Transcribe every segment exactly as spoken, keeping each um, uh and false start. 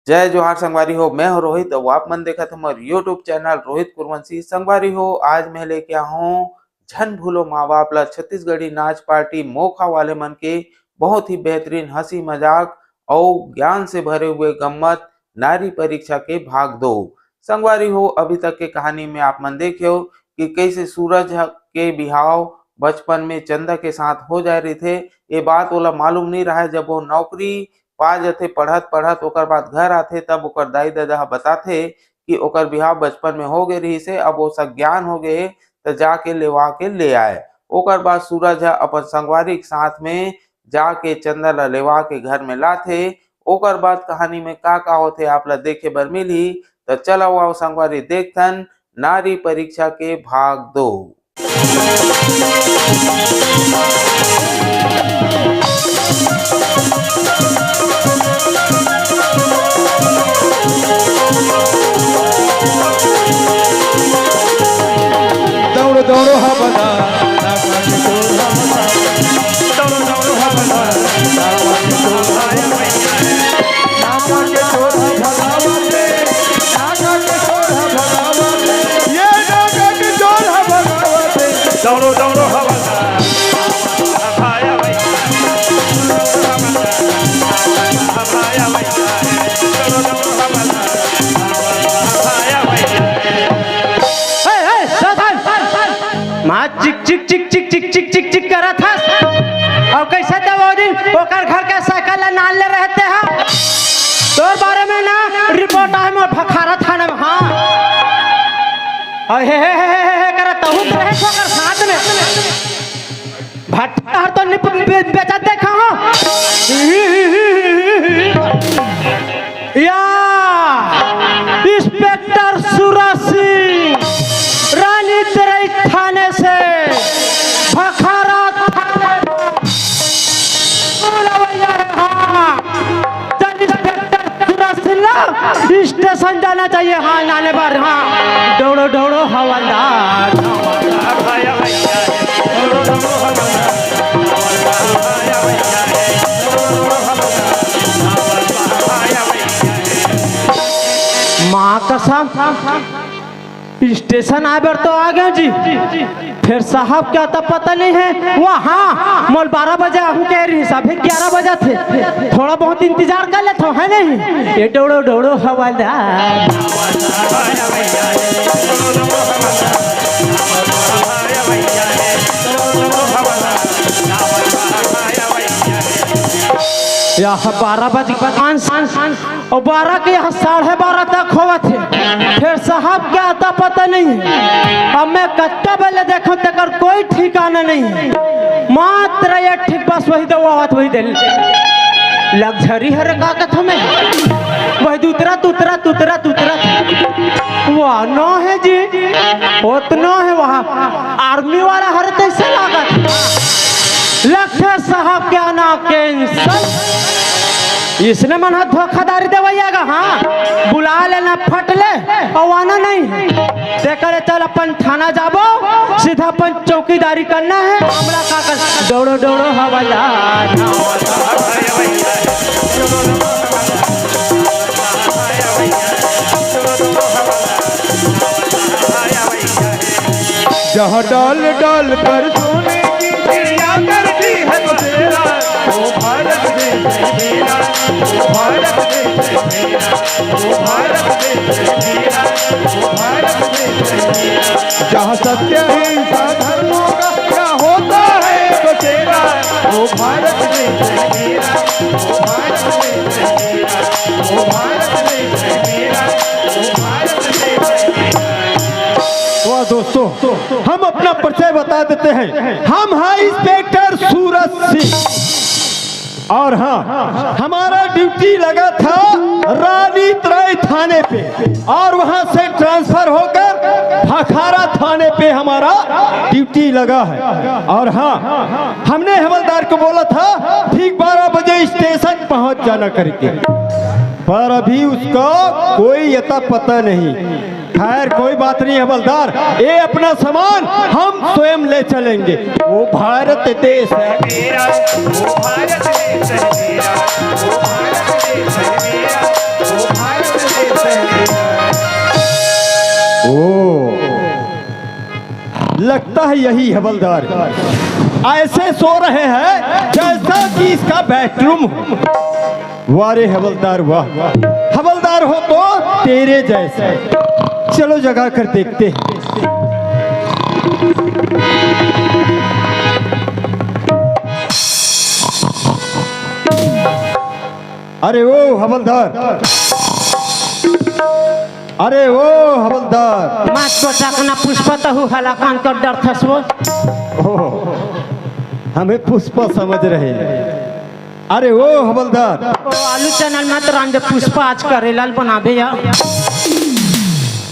जय जोहार संगवारी हो, मैं हूं रोहित अउ आप मन देखत हमर YouTube चैनल रोहित कुरवंशी। संगवारी हो, आज मैं लेके आया हूं झन भूलो माँ बाप ला छत्तीसगढ़ी नाच पार्टी मोखा वाले मन के बहुत ही बेहतरीन हंसी मजाक अउ ज्ञान से भरे हुए गम्मत नारी परीक्षा के भाग दो। संगवारी हो, अभी तक के कहानी में आप मन देखे हो कि कैसे सूरज ह-, के बिहाव बचपन में चंदा के साथ हो जाए रहिथे। ये बात ओला मालूम नहीं रहा, जब वो नौकरी पा जथे पढ़त पढ़त, ओकर बाद घर आथे, तब ओकर दाई ददा ह बताथे कि ओकर बिहाव बचपन में हो गए रहिस हे, अब वो सज्ञान हो गए हे, त जाके लेवा के ले आए। ओकर बाद सूरज ह अपन संगवारी के साथ में जाके चंदा ला लेवा के घर में लाथे। ओकर बाद कहानी में का का होथे, आप ला देखे बर मिलही। त चलो आओ संगवारी, देखथन नारी परीक्षा के भाग दो। दौड़ो, दौड़ो, हा बता। दौड़ो, दौड़ो, हा बता। ये नागा के जोर ह भगावत हे। दौड़ो, दौड़ो, हवलदार। भाया भाई। भाया भाई। दौड़ो, दौड़ो, हवलदार। भाया भाई। ए, ए, सावधान। माँ चिक, चिक, चिक, चिक, चिक, चिक, चिक, चिक करत हस। अउ कैसे ते वो दिन ओकर घर के साइकिल ला नान ले रहे ते हा? तोर बारे में ना रिपोर्ट आए मोर भखारा थाना में, हाँ। अउ हे, हे, हे, हे, हे, करत तहूँ रहे ओकर साथ में। भट्टा हर तो निप-, बे-, बेचत देखा हो। या, इंस्पेक्टर सूरज सिंह, रानी तेरई थाने से, भखारा थाने से। बोला भैया रे, हाँ। चल, इंस्पेक्टर सूरज सिंह ला, स्टेशन जाना चाहिए, हाँ, नाने बर, हाँ। दौड़ो, दौड़ो, हवलदार। माँ कसम, स्टेशन आए बर तो आ गए जी, फिर साहब के अता पता नहीं है। वो हाँ, मोल बारह बजे आहूँ कहे रहिस, अभी ग्यारह बजे थे, थोड़ा बहुत इंतजार कर लेथो, है नहीं? ये डोड़ो डोड़ो हवलदार। या बारह बजे पाँच अउ बारह के यहाँ साढ़े बारह तक होवत हे, फिर साहब के अता पता नहीं हे। अब मैं कत्ता बेले देखूं, तेकर कोई ठिकाना नहीं हे। मात्र ये ठीक बस वही दे, वो आवत वही दे। लग्जरी हरे का कथों मैं, वही उतरत, उतरत, उतरत, उतरत। वाह, नो हे जी, ओतनो हे वहाँ। आर्मी वाला हरे तैसे लागत। लगथे साहब के आना कैंसल। इसने मन ह धोखादारी देवैया गा, हाँ, बुला लेना फट ले, अउ आना नहीं। तेकर ले चल अपन थाना जाबो, सीधा अपन चौकीदारी करना हे। हमला का कर, डोड़ो डोड़ो हवलदार। जहाँ डाल डाल कर सोने की चिड़िया करती है बसेरा, वो भारत देश है मेरा, वो भारत देश है मेरा, वो भारत देश है मेरा, वो भारत देश है मेरा। जहाँ सत्य अहिंसा धर्मों का क्या होता है बसेरा, वो भारत देश है मेरा, वो भारत देश है मेरा, वो भारत देश है मेरा, वो भारत देश है मेरा। वाह दोस्तों, हम अपना परिचय बता देते हैं। हम हैं इंस्पेक्टर सूरज सिंह। और हाँ, हमारा ड्यूटी लगा था रानी त्रय थाने पे, और वहां से ट्रांसफर होकर भखारा थाने पे हमारा ड्यूटी लगा है। और हाँ, हमने हवलदार को बोला था ठीक बारह बजे स्टेशन पहुंच जाना करके, पर अभी उसका कोई अता पता नहीं। खैर, कोई बात नहीं हवलदार, ये अपना सामान हम स्वयं ले चलेंगे। वो भारत देश है मेरा, वो भारत देश है मेरा, वो भारत देश है मेरा, वो ओ, लगता है यही हवलदार ऐसे सो रहे हैं जैसा कि इसका बेडरूम हो। वाह रे हवलदार, वाह। हवलदार हो तो तेरे जैसे। चलो, जगा कर देखते हैं। अरे ओ हवलदार, अरे ओ हवलदार। मत गोटा कना पुष्पा, तहू हलाकान कर डरथस वो। ओ, हमें पुष्पा समझ रहे हैं। अरे ओ हवलदार। ओ आलू चना ल मत रांध दे पुष्पा, आज करेला ल बनाबे या।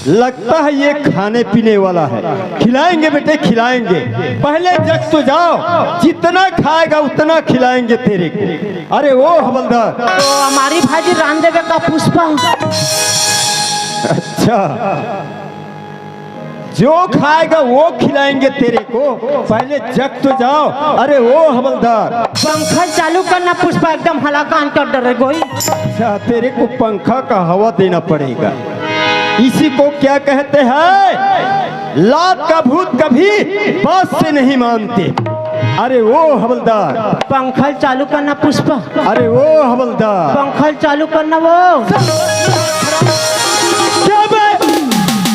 लगता है ये खाने पीने वाला है। खिलाएंगे बेटे, खिलाएंगे। पहले जग तो जाओ, जितना खाएगा उतना खिलाएंगे तेरे को। अरे ओ हवलदार। तो हमारी भाजी रांध देबे का पुष्पा? अच्छा, जो खाएगा वो खिलाएंगे तेरे को, पहले जग तो जाओ। अरे ओ हवलदार। पंखा चालू करना पुष्पा, एकदम हलाकान कर डरे गोई। अच्छा, तेरे को पंखा का हवा देना पड़ेगा। इसी को क्या कहते हैं, लात का भूत कभी बात से नहीं मानते। अरे ओ हवलदार। पंखा चालू करना पुष्पा। अरे ओ हवलदार। पंखा चालू करना वो। क्या बे?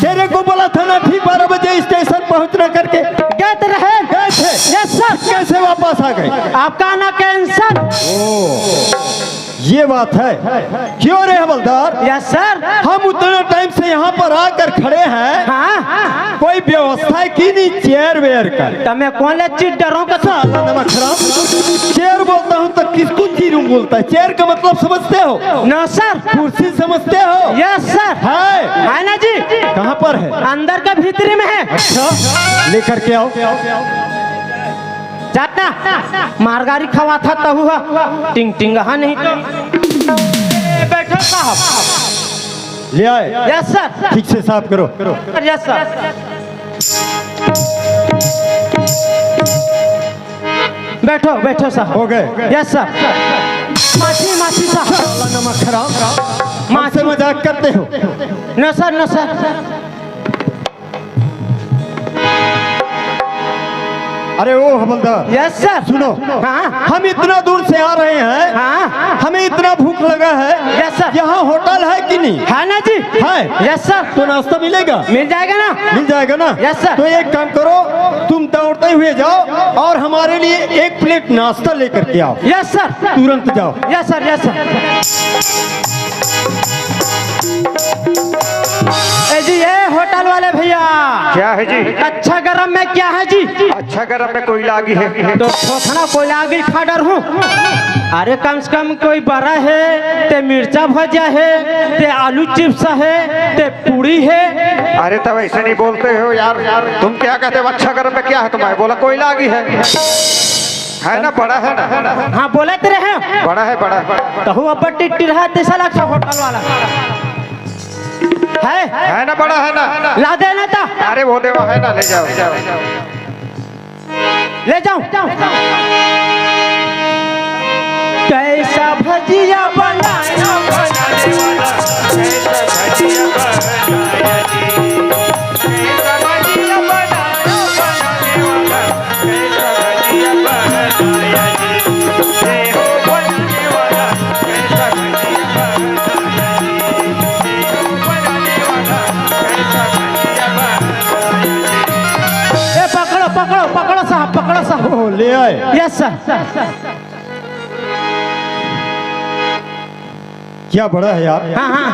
तेरे को बोला था ना ठीक बारह बजे स्टेशन पहुंचना करके। गए तो रहे। गए थे। Yes sir. कैसे वापस आ गए? आपका आना कैंसिल। ओ, ये बात है। क्यों रे हवलदार? Yes sir. हम उतना टाइम से यहाँ पर आकर खड़े हैं। हाँ। कोई व्यवस्था की नहीं चेयर वेयर का। तमे कौन ले चीज डरो का? साला नमक हराम। चेयर बोलता हूँ तो किसको चीरू बोलता है? चेयर का मतलब समझते हो? नो सर। कुर्सी समझते हो? Yes sir. है। है ना जी? कहाँ पर है? अंदर के भीतरी में है। अच्छा, लेकर के आओ। जाता मारगारी खवा था तहु हा। टिंग टिंग हा नहीं तो। ए, बैठो साहब। ले आए। Yes sir. ठीक से साफ करो। Yes sir. बैठो, बैठो साहब। हो गए। Yes sir. माफी, माफी साहब। साला नमक हराम। माफी। हमसे मजाक करते हो? नो सर, नो सर। अरे ओ हवलदार, यस सर। सुनो, हाँ। हम इतना दूर से आ रहे हैं, हाँ। हमें इतना भूख लगा है। Yes sir. यहाँ होटल है कि नहीं? है ना जी। है? Yes sir. तो नाश्ता मिलेगा? मिल जाएगा ना? मिल जाएगा ना? Yes sir. तो एक काम करो, तुम दौड़ते हुए जाओ और हमारे लिए एक प्लेट नाश्ता लेकर के आओ। Yes sir. तुरंत जाओ। Yes sir, yes sir. ए जी, ए होटल वाले भैया। क्या है जी? अच्छा गरम में क्या है जी? अच्छा गरम में कोयला आगी है। तो थोथना कोयला आगी खा डर हूँ। अरे कम से कम कोई बरा है, ते मिर्चा भजिया है, ते आलू चिप्स है, ते पूड़ी है। अरे तब ऐसे नहीं बोलते हो यार, तुम क्या कहते हो? अच्छा गरम में क्या है तुम्हारे? बोला कोयला आगी है। है ना, बड़ा है ना? हाँ, बोले तेरे हैं। बड़ा है, बड़ा है। तहु अब टिट्टी रहा, तैसा लगता होटल वाला। है? है ना, बड़ा है ना? ला दे ना ता। अरे वो देवा है ना, ले जाओ। ले जाओ। कैसा भजिया बनाया बनाने वाला, कैसा भजिया बनाया जी, कैसा भजिया बनाया बनाने वाला, कैसा भजिया बनाया जी, जय हो बनाने वाला, कैसा भजिया बनाया जी, जय हो बनाने वाला, कैसा भजिया बनाया जी। ए, पकड़ो, पकड़ो, पकड़ो साहब, पकड़ो साहब। ओ, ले आए। Yes sir. क्या बड़ा है यार। हाँ, हाँ।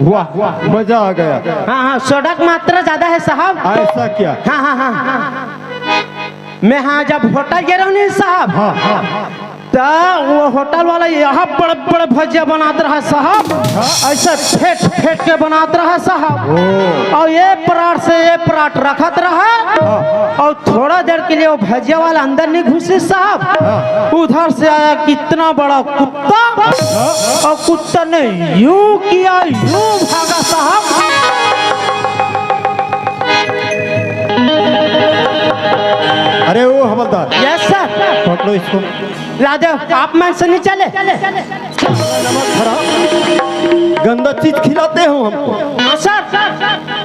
वाह, वाह, मजा आ गया। हाँ, हाँ, सोडा की मात्रा ज्यादा है साहब। ऐसा क्या? हाँ, हाँ, हाँ। मैं हाँ, जब होटल गे रहूँ नहीं साहब, हाँ, हाँ। तो वो होटल वाला यहाँ बड़ बड़ भजिया बनात रहा साहब। हाँ। ऐसा फेंट फेंट के बनात रहा साहब। ओ। और ये पराठ से ये पराठ रखत रहा। हाँ। और थोड़ा देर के लिए वो भजिया वाला अंदर नहीं घुसे साहब। हाँ। उधर से आया कितना बड़ा कुत्ता। हाँ। और कुत्ता ने यूं किया, यूं भागा साहब। अरे ओ हवलदार, यस सर। पकड़ो इसको। ला दे, आप मन से नहीं चले। नमक हराम। गंदा चीज खिलाते हो हमको। नो सर।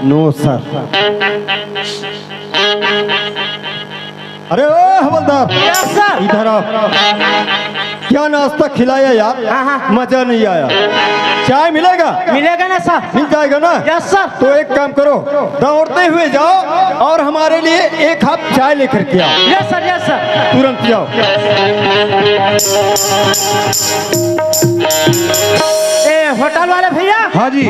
नो सर। अरे ओ हवलदार, यस सर। इधर आओ। क्या नाश्ता खिलाया यार? हाँ, हाँ। मजा नहीं आया। चाय मिलेगा? मिलेगा ना सर? मिल जाएगा ना? Yes sir. तो एक काम करो, दौड़ते हुए जाओ और हमारे लिए एक कप चाय लेकर के आओ। Yes sir, yes sir. तुरंत जाओ। ए होटल वाले भैया, हाँ जी।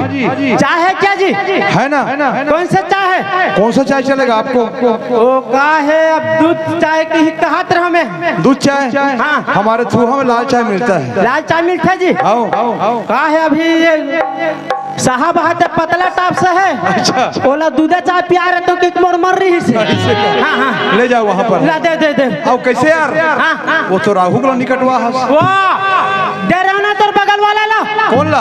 चाय है क्या जी? है ना? कौन सा चाय है? कौन सा चाय चलेगा आपको? वो का है, अब दूध चाय की ही कहात रहा मैं। दूध चाय? हाँ। हमारे छुहा में लाल चाय मिलता है। लाल चाय मिलता है जी? आओ, आओ, आओ। का है अभी ये साहब हाथ पतला टाप से है। अच्छा। ओला दूधा चाय पिया रहे तो किक मोर मर रही से। ऐसे क्या? हाँ, हाँ। ले जाओ वहाँ पर। ला दे, दे, दे। आओ, कैसे यार? हाँ, हाँ। वो तो राहु को निकटवा हस। वाह, डरे ना तोर बगल वाला ला। कौन ला?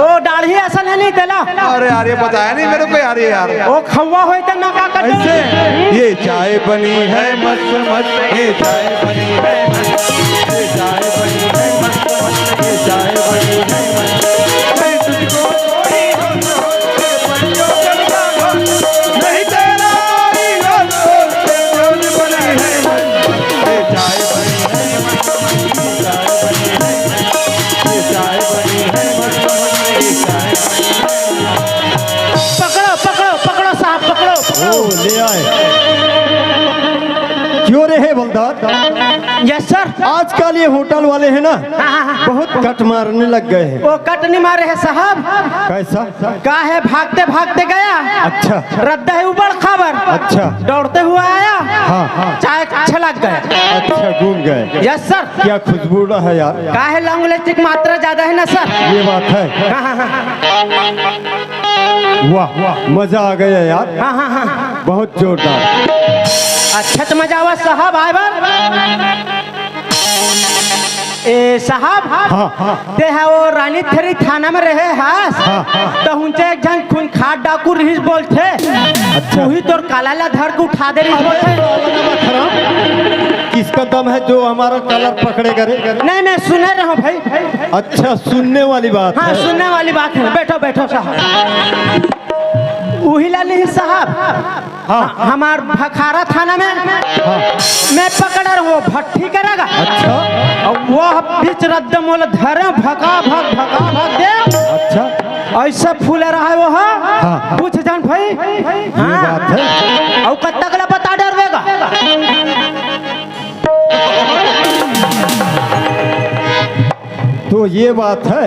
ओ दाढ़ी असल है नहीं तेला। अरे यार, ये बताया नहीं मेरे को यार, ये यार। ओ खवा होय त ना का कर ऐसे ये चाय बनी है मस्त मस्त, ये चाय बनी है मस्त, ये चाय बनी है मस्त मस्त, ये चाय बनी है मस्त। मैं तुझको थोड़ी हंस हंस के पलकों चढ़ता हूँ, नहीं तेरा ही हंस हंस के चांद बनी है मस्त, ये चाय बनी है मस्त मस्त, ये चाय बनी है मस्त, ये चाय बनी है मस्त मस्त, ये चाय बनी है। पकड़ो, पकड़ो, पकड़ो साहब, पकड़ो, पकड़ो। ओ, ले आए। क्यों रे है बलदार? Yes sir. आजकल ये होटल वाले हैं ना, हाँ, हाँ, हाँ। बहुत कट मारने लग गए हैं। वो कट नहीं मारे है साहब। कैसा? का है, भागते भागते गया। अच्छा। रद्द है उबड़ खाबड़। अच्छा। दौड़ते हुए आया। हाँ, हाँ। चाय छलक गया। अच्छा, घूम गए। Yes sir. क्या खुशबू है यार। का है, लौंग इलायची की मात्रा ज्यादा है ना सर? ये बात है। हाँ, हाँ, हाँ, हाँ। वाह, वाह, मजा आ गया यार। हाँ, हाँ, हाँ। बहुत जोरदार। अच्छा तो मजा आवा साहब, आए बार। ए साहब, हाँ, हाँ। ते है वो रानी थरी थाना में रहे हास, हाँ, हाँ। तो उनसे एक जन खूंखार डाकू रहीस बोलथे। अच्छा। वही तोर काला ला धर के उठा दे रहीस बोलथे। किसका दम है जो हमारा कॉलर पकड़े करे? नहीं, मैं सुने रहा हूँ भाई। अच्छा, सुनने वाली बात हाँ, है। सुनने वाली बात है। बैठो, बैठो साहब। वही ला नहीं साहब, हाँ। हमार भखारा थाना में हाँ। मैं पकड़ रहा हूँ, भट्टी करेगा। अच्छा। और वो बीच रद्द मोल धरे, भका भक, भका भक दे। अच्छा। ऐसा फूले रहा है वो, हाँ। हाँ। पूछ जान भाई। हाँ। बात है। और कत्ता गला बता डरवेगा। तो ये बात है।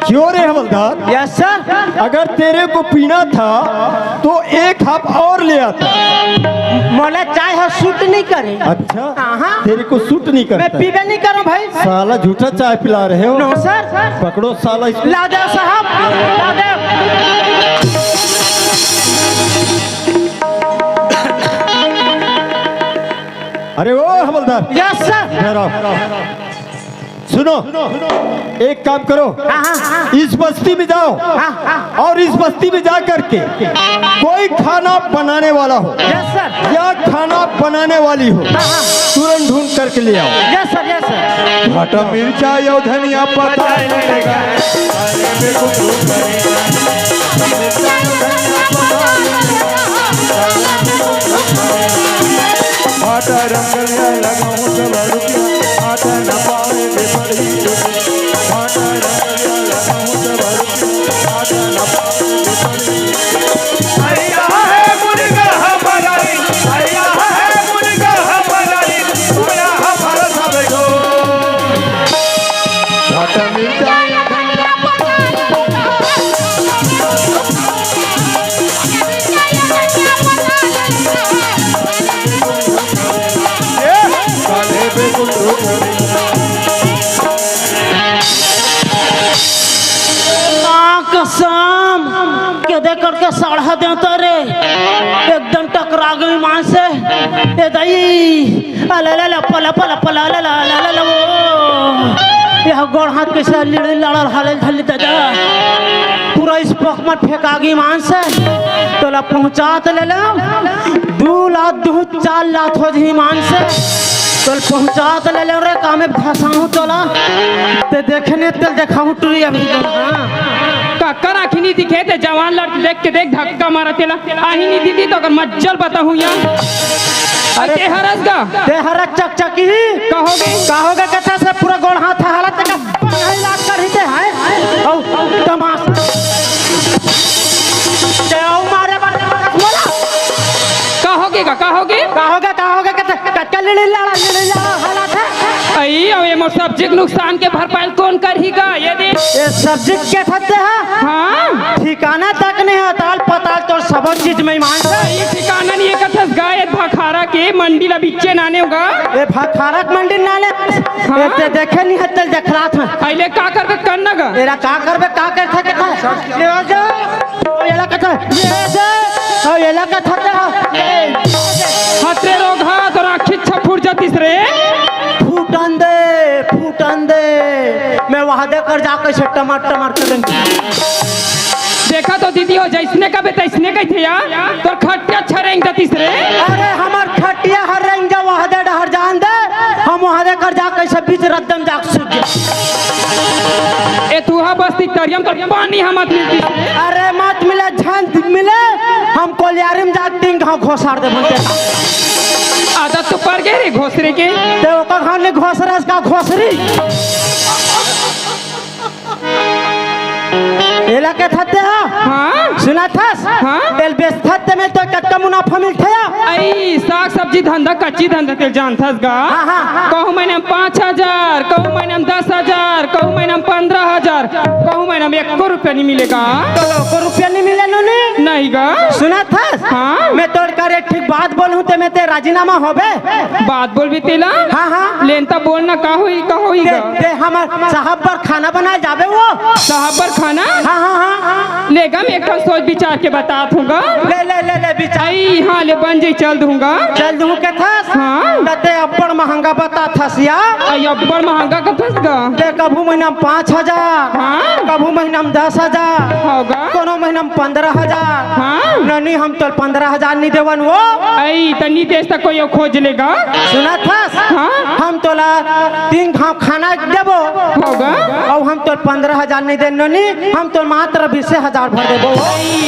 क्यों रे हवलदार? Yes sir. अगर तेरे को पीना था तो एक कप और ले आता। मोला चाय ह सूट नहीं करे। अच्छा, हाँ, हाँ। तेरे को सूट नहीं मैं करता। पीबे नहीं करूँ भाई। साला झूठा चाय पिला रहे हो। नो सर। पकड़ो साला इसको। ला दे साहब, ला दे। अरे ओ हवलदार, यस सर। इधर आओ। सुनो, एक काम करो, हाँ, हाँ, हाँ। इस बस्ती में जाओ हाँ, हाँ। और इस बस्ती में जा करके कोई खाना बनाने वाला हो यस सर। या खाना बनाने वाली हो, हाँ, हाँ। तुरंत ढूंढ करके ले आओ। Yes sir, yes sir. भाटा मिर्चा यो धनिया पता नहीं लगा। भाटा रंगलिया लगाऊं सब रुपया, भाटा न पावे बे पड़ी। भाटा रंगलिया लगाऊं सब रुपया, भाटा न पावे बे पड़ी। भैया है मुर्गा हमारा रे, भैया है मुर्गा हमारा रे, बड़ा हमारा सब जो। भाटा मिर्चा माँ कसम, केदे करके साढ़ा देता रे, एकदम टकरा गई माँ से। ए दाई, अला ला ला, पला पला पला, ला ला ला ला ला, ओ। यह गोड़ हाथ कैसे लिड़ी लड़ल हाले धली दादा, पूरा इस पक मत फेंका गई माँ से। तोला पहुँचा तो ले लो, दू लात दू चार लात हो जी माँ से। तोल पहुंचा तो ले ले रे, कामे धसाहूं तोला। ते देखे ने तेल देखाहूं टुरी अभी। हाँ। काकर आँखी नी दिखे, ते जवान लड़की देख के देख, धक्का मारा तेला। आही नी दीदी तो अगर मज्जल बताहूं या। अरे अरे ते हरस गा। ते हरस चकचकी। कहोगे? कहोगे कथा से पूरा गोड़ हाथ हालत का। पढ़ाई लाग कर ही ते है। औ, तमाश। ते औ मारे बर बोला। कहोगे गा, कहोगे? कहोगे, कहोगे कथा। कतका लिड़ी लाड़ा, लिड़ी लाड़ा हालत है। अई, अब ये मोर सब्जी के नुकसान के भरपाई कोन करही गा? ये दे। ये सब्जी के थते है? हाँ। ठिकाना तक नहीं है, ताल पताल तोर सबो चीज में ईमान से। ये ठिकाना नहीं है, कथस गा, ये भखारा के मंडी ला बिच्चे नाने होगा। ये भखारा के मंडी नाने? हाँ। ये ते देखे नहीं है, तेल देखलात है। अइले का करबे करना गा? तेरा का करबे, का कर सके था? ये हो जा। ओ, येला कथा, ये दे, ओ, येला कथा दे, हाँ। हतरे रोगहा, तोर आँखी छपुर जातिस रे। फूटन दे, फूटन दे। मैं वहां दे कर जा कैसे टमाटर, टमाटर करेंगे। देखा तो दीदी हो, जैसने का बेटा, इसने कही थे यार, तोर खटिया छरेंग जातिस रे। अरे, हमार खटिया हर रेंग जा, वहां दे डहर जान दे। हम वहां दे कर जा कैसे बीच रद्दम जाके सूत जा। ए तुहा बस्ती तरियम तो पानी हमत मिलतिस रे। अरे मत मिले, झन मिले, हम कोलियारी में जाके तीन घाव घोसार दे बनते। आदत तो पड़ गए रे घोसरे के। ते ओकर घाव ने घोसरा, इसका घोसरी। एला के थते हा? हाँ। सुना थस? हाँ। तेल बेच थते में तो कतका मुनाफा मिलथे या? अई, साग सब्जी धंधा, कच्ची धंधा तेल जानथस गा? हाँ, हाँ, हाँ। कहूँ महीना में पाँच हजार, कहूँ महीना में दस हजार, कहूँ महीना में पन्द्रह हजार, कहूँ महीना में एको रुपया नहीं मिलेगा। तो एको रुपया नहीं मिले नोनी? नहीं गा। सुना थस? हाँ। मैं तोर कर एक ठीक बात बोलूँ ते मैं ते राजीनामा होबे? बात बोलबे तेला? हाँ, हाँ। लेन त बोलना का होई, का होई ते, गा? ते हमर साहब बर खाना बनाए जाबे वो? साहब बर खाना? हाँ, हाँ, हाँ। ले गा, मैं एक ठन सोच विचार के बतात हूँ गा। ले, ले, ले, ले, विचार। आई, हाँ, ले बन जाई, चल दूंगा। चल दूं के थस? हाँ। त ते अब्बड़ महंगा बतात हस या। आई, अब्बड़ महंगा कथस गा। ते कभू महीना में पाँच हजार। हाँ। कभू महीना में दस हजार। होगा। कोनो महीना में पन्द्रह हजार। हाँ। ननी, हम तो पन्द्रह हजार नहीं देवन वो। आई, त नी देस त कोई खोज लेगा। सुना थस? हाँ। हम तोला तीन घाव खाना देबो। होगा। और हम तो पन्द्रह हजार नहीं दे नोनी, हम तो मात्र बीस हजार भर देबो।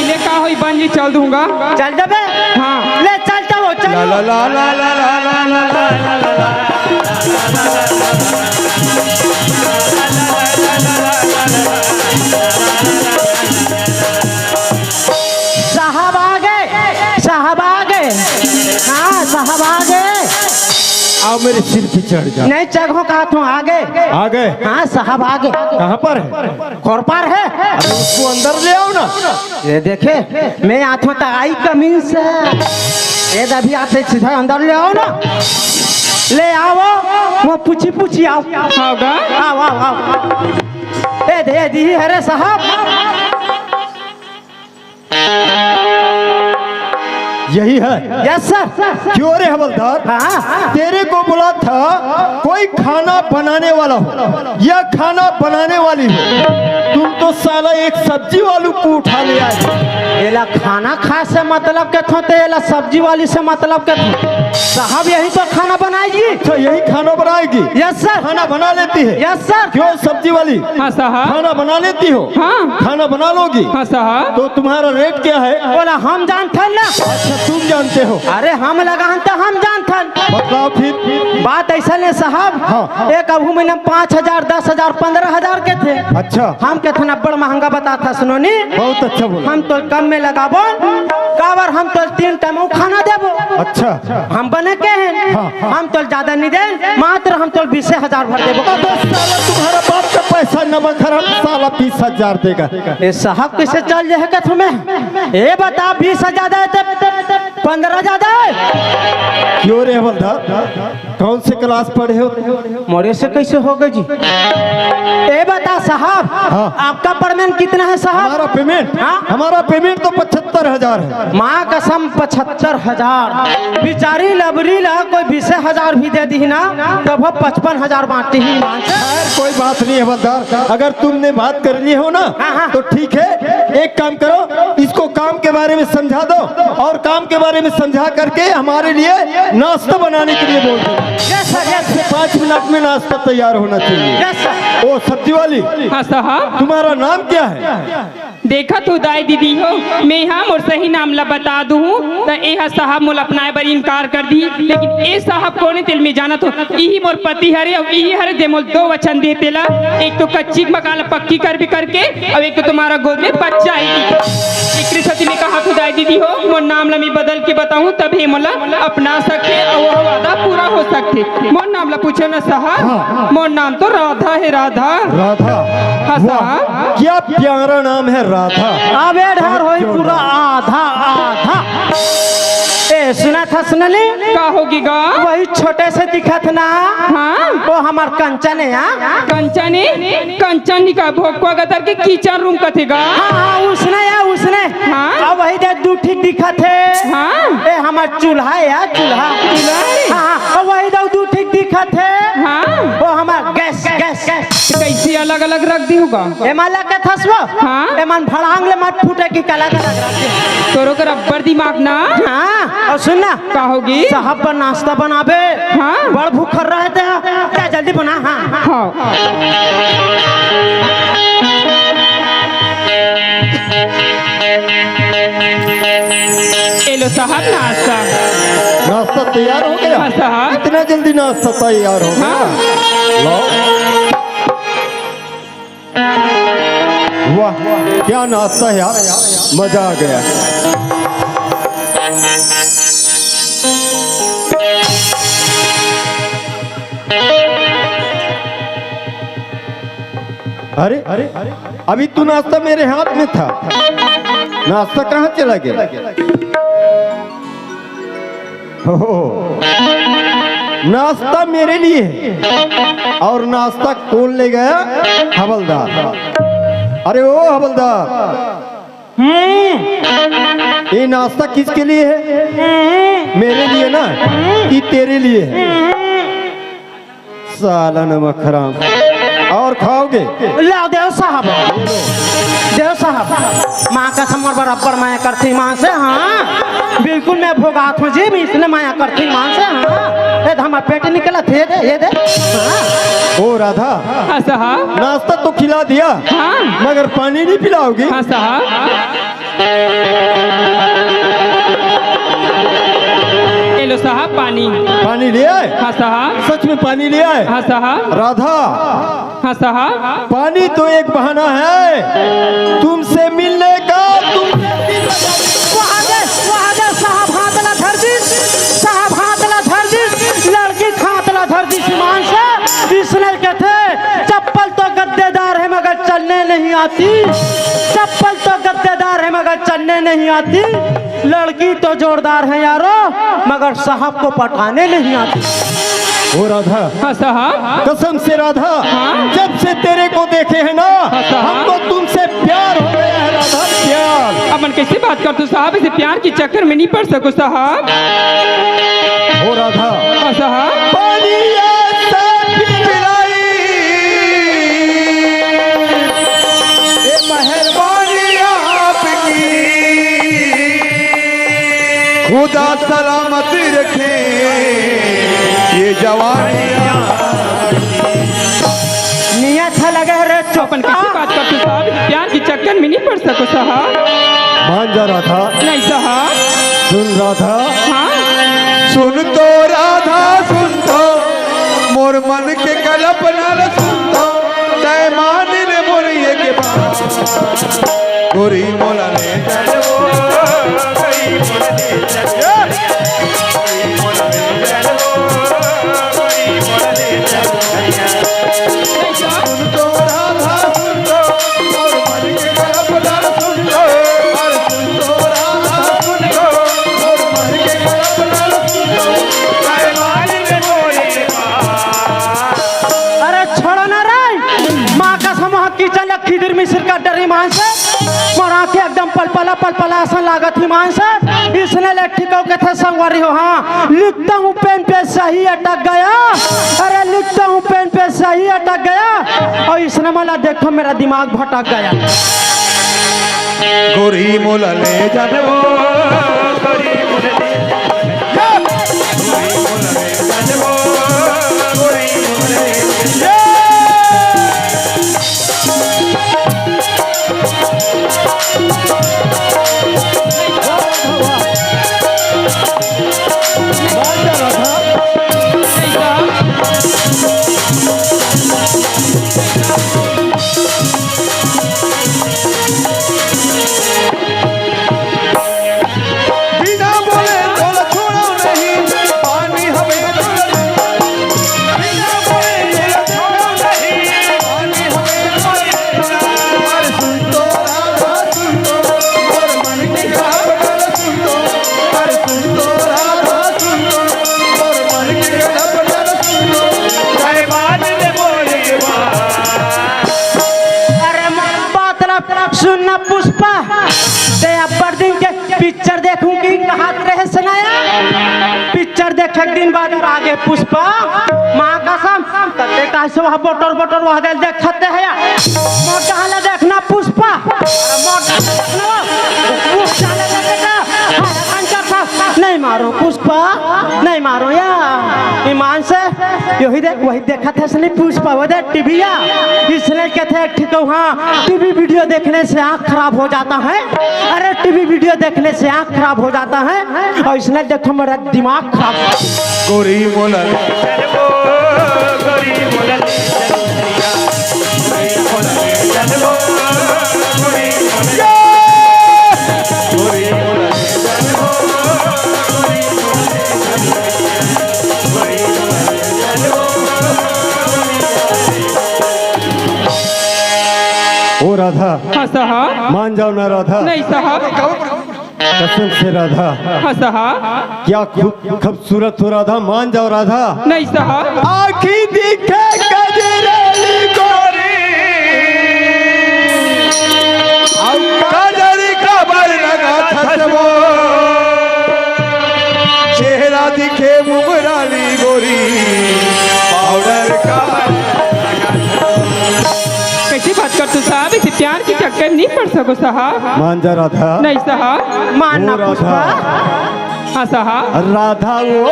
ले का होई बन जी, चल दूंगा। चल देबे? हाँ। ले चल तो, चल। ला, ला, ला। साहब आ गए, साहब आ गए। हाँ, साहब आ गए। आओ, मेरे सिर पे चढ़ जा। नहीं, चघो कहा तू आ गए। आ गए? हाँ, साहब आ गए। कहाँ पर है? घर पर है। अरे, उसको अंदर ले आओ ना। ये देखे, मैं आथों त आई कमीन से। ये अभी आते सीधा अंदर ले आओ ना। ले आओ, वो पूछी पूछी आओ। होगा। आओ, आओ, आओ। ए दे दी है रे साहब। यही है। Yes sir. क्यों रे हवलदार? हाँ। तेरे को बोला था कोई खाना बनाने वाला हो या खाना बनाने वाली हो, तुम तो साला एक सब्जी वालू को उठा ले आए। एला खाना खाए से मतलब के थोते, एला सब्जी वाली से मतलब के थोते। साहब यही तो खाना बनाएगी। अच्छा, यही खाना बनाएगी? Yes sir. खाना बना लेती है? Yes sir. क्यों सब्जी वाली? हाँ साहब। खाना बना लेती हो? हाँ। खाना बना लोगी? हाँ साहब। तो तुम्हारा रेट क्या है? बोला हम जानथन ना। अच्छा, तुम जानते हो? अरे हम लगान तो हम जानथन। बताओ फिर। बात ऐसा ले साहब। हाँ। एक अभू महीना में पाँच हजार, दस हजार, पन्द्रह हजार के थे। अच्छा। हम के थन अब्बड़ महंगा बताथस नोनी। बहुत अच्छा बोला। हम तो कम में लगाबो। काबर हम तो तीन टाइम खाना देबो। अच्छा। हम बने के हैं। हाँ, हाँ। हम तो ज्यादा नहीं दें, मात्र हम तो बीसे हजार भर देबो। अबे साला, तुम्हारा बाप का पैसा न बखरा, साला बीस हजार देगा। ए साहब, कैसे चल जाए का तुम्हें? ए बता, बीस हजार दे ते पन्द्रह हजार दे। क्यों रे हवलदार, कौन से क्लास पढ़े हो? मोरे से कैसे हो गए जी? ए बता साहब, हाँ। आपका पेमेंट कितना है साहब? हमारा पेमेंट? हाँ? हमारा पेमेंट तो पचहत्तर हजार है। माँ कसम, पचहत्तर हजार। बेचारी लबरी ला कोई बीस हजार भी दे दी ना, तब वो पचपन हजार बांटती ही मान से। खैर, कोई बात नहीं हवलदार, अगर तुमने बात कर ली हो ना, हाँ, हाँ। तो ठीक है। एक काम करो, इसको काम के बारे में समझा दो और काम के बारे में समझा करके हमारे लिए नाश्ता बनाने के लिए बोल दो। Yes sir, yes. से पाँच मिनट में नाश्ता तैयार होना चाहिए। Yes sir. ओ सब्जी वाली, हाँ साहब। तुम्हारा नाम क्या है? देखत हो दाई दीदी हो, मैं हा मोर सही नाम ला बता दूहूँ, त ए हा साहब मोला अपनाए बर इनकार कर दी। लेकिन ए साहब कोन ए तेला मैं जानत हो, इही मोर पति हरे अउ इही हरे जे मोला दो वचन दे तेला। एक तो कच्ची मकान ला पक्की करबे करके, अउ एक तो तुम्हारा गोद में बच्चा ही। एकरे सेती मैं कहत हो दाई दीदी हो, मोर नाम ला मैं बदल के बताहूँ, तभे मोला अपना सकथे अउ वो वादा पूरा हो सकथे। मोर नाम ला पूछे ना साहब, हाँ, हाँ। मोर नाम तो राधा है, राधा। राधा। हाँ, वाह, साहब। क्या प्यारा नाम है राधा। अबे ढार होई पूरा आधा, आधा। ए, सुनत हस न ले? का होगे गा? वही छोटे से दिखत ना? हाँ। वो हमर कंचन है, हाँ? कंचन है? कंचन नी का भोकवा गतर के किचन रूम कथे गा? हाँ, हाँ, उसने या, उसने। हाँ। अब वही दे दू ठीक दिखत हे। हाँ। ए, हमर चूल्हा हे यार, चूल्हा। चूल्हा हे? हाँ, हाँ, अब वही दे दू ठीक दिखत हे। हाँ। वो हमर गैस, गैस। त कइसे अलग-अलग रख दिहू गा? एमा ला के थसवा? हाँ। एमन भड़ांग ले मत फूटे कि अलग-अलग रख दिहू। तोरो कर अब्बड़ दिमाग ना। हाँ, अउ सुन ना। का होगे? साहब बर नाश्ता बनाबे। हाँ। बड़ भूखर रहे ते, जा जल्दी बना, हाँ, हाँ। हाँ। ए लो साहब नाश्ता। नाश्ता तैयार हो गया? हाँ साहब। इतना जल्दी नाश्ता तैयार हो गया? हाँ। लाओ। वाह, क्या नाश्ता है यार, मजा आ गया। अरे, अभी तो नाश्ता मेरे हाथ में था, नाश्ता कहाँ चला गया? ओहो, नाश्ता मेरे लिए है। और नाश्ता कौन ले गया? हवलदार। अरे ओ हवलदार, हम्म। ये नाश्ता किसके लिए है? हम्म। मेरे लिए ना, हम्म। कि तेरे लिए है? हम्म। साला नमक हराम। और खाओगे? ला देव साहब, देव साहब, माँ कसम मोर बराबर मया करथे ईमान से, हाँ, बिल्कुल मैं भोगात हूँ जी, मैं इसने मया करथे ईमान से, हाँ, ए धमा पेट निकलत हे, ये दे, ये दे, हाँ। ओ राधा, हाँ साहब। नाश्ता तो खिला दिया, हाँ। मगर पानी नहीं पिलाओगी? हाँ साहब। ये लो साहब पानी। पानी ले आए? हाँ साहब। सच में पानी ले आए? हाँ साहब। राधा। हाँ साहब। पानी तो एक बहाना है तुमसे मिलने का, तुमसे मिलने का। वहाँ दे, वहाँ दे, साहब हाथ ला धर दिस, साहब हाथ ला धर दिस, लड़की के हाथ ला धर दिस ईमान से, इसने कथे, चप्पल तो गद्देदार है मगर चलने नहीं आती, चप्पल तो गद्देदार है मगर चलने नहीं आती, लड़की तो जोरदार है यारो, मगर साहब को पटाने नहीं आती। ओ राधा, हाँ साहब। कसम से राधा, हाँ? जब से तेरे को देखे हैं ना, हाँ साहब। हमको तुमसे प्यार हो गया है राधा, प्यार। अब मन कैसे बात करथो साहब, ऐसे प्यार के चक्कर में नहीं पड़ सको साहब। ओ राधा, हाँ साहब। पानी ऐसा पिलाई, ये मेहरबानी आपकी, खुदा सलामत रखे ये जवानी। नियत है लगे रे अपन कैसे बात करथो साहब, प्यार के चक्कर में नहीं पड़ सको साहब। मान जा राधा। नहीं साहब। सुन राधा। हाँ। सुन तो राधा सुन तो, मोर मन के कल्पना ला सुन तो, तै मान ले मोर एक बात। गोरी मोला ले चल वो, गोरी मोला ले चल वो। अरे छोड़ो ना रे, माँ कसम, वहाँ किचन ला खिदिर मिसिर का डर ईमान से, मोर आँखें एकदम पलपला पलपला असन लागत ईमान से। इसने ले ठिकाऊ के थे संगवारी हो, हाँ, लिखता हूँ पेन पे सही अटक गया। अरे लिखता हूँ पेन पे सही अटक गया। और इसने मला देखो मेरा दिमाग भटक गया। गोरी मोला ले जाने वो, गोरी मोला ले जाने वो। सुन ना पुष्पा, ते अब्बड़ दिन के पिक्चर देखहूं कि कहत रहे सनाया। पिक्चर देखे के दिन बाद आगे पुष्पा, माँ कसम, तते काहे से वह बोटर बोटर वह देल देखते है या। मोटा हला देखना पुष्पा, मोटा हला देखना, पुष्पा हला देखना, हला कंचर था, नहीं मारो पुष्पा, नहीं मारो या। ईमान से, यही देख, वही देखत हस नहीं पुष्पा, वो देख टीवी या। इसने कहते हैं, ठीक हो, हाँ, टीवी वीडियो देखने से आँख खराब हो जाता है। अरे, टीवी वीडियो देखने से आँख खराब हो जाता है। और इसने देखो, मेरा दिमाग खराब। गोरी मोला, गोरी मोला, ओ राधा, हाँ साहब। मान जाओ ना राधा। नहीं साहब। कसम से राधा। हाँ साहब। क्या खूब खूबसूरत हो राधा, मान जाओ राधा। नहीं साहब। आँखी दिखे कजरेली गोरी, कजरी का बल लगा था वो। चेहरा दिखे मुगराली गोरी, पाउडर का। कैसी बात कर तू साहब, इसे प्यार के चक्कर नहीं पड़ सको साहब। मान जा राधा। नहीं साहब। मान ना ओ राधा। पुष्पा। हाँ साहब। राधा वो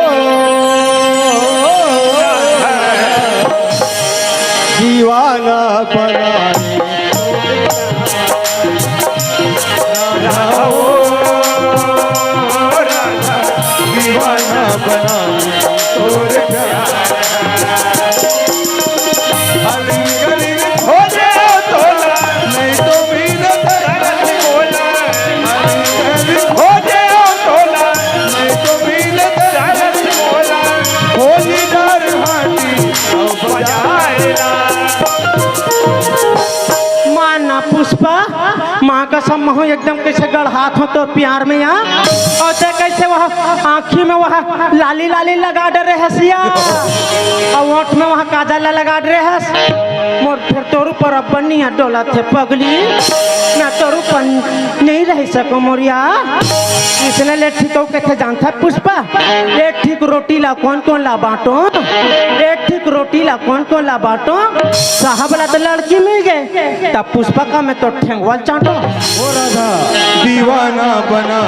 दीवाना बना। राधा वो राधा दीवाना बना। तोरे प्यार। अली गली में खोजे तोला, नहीं तो मिलत रतन मोला। अली गली खोजे तोला, नहीं तो मिलत रतन मोला। होली डार हाटी, अब बजाए ना। माना पुष्पा, माँ कसम महूँ एकदम कैसे गड़हात हों तोर प्यार में या। और ते कैसे वह आँखी में वह लाली लाली लगा डरे हस या, और ओठ में वह काजल ला लगा डरे हस। मोर फेर तोर ऊपर अब बनिया डोलत हे पगली, मैं तोर ऊपर नहीं रह सको मोरिया। इसने ले ठीक हो कैसे जानता है पुष्पा, एक ठीक रोटी ला कौन कौन ला बाँटो, एक ठीक रोटी ला कौन कौन ला बाँटो। साहब ला तो लड़की मिल गए, तब पुष्पा का मैं तो ठेंगवा ल चाटो। ओ राधा दीवाना बना।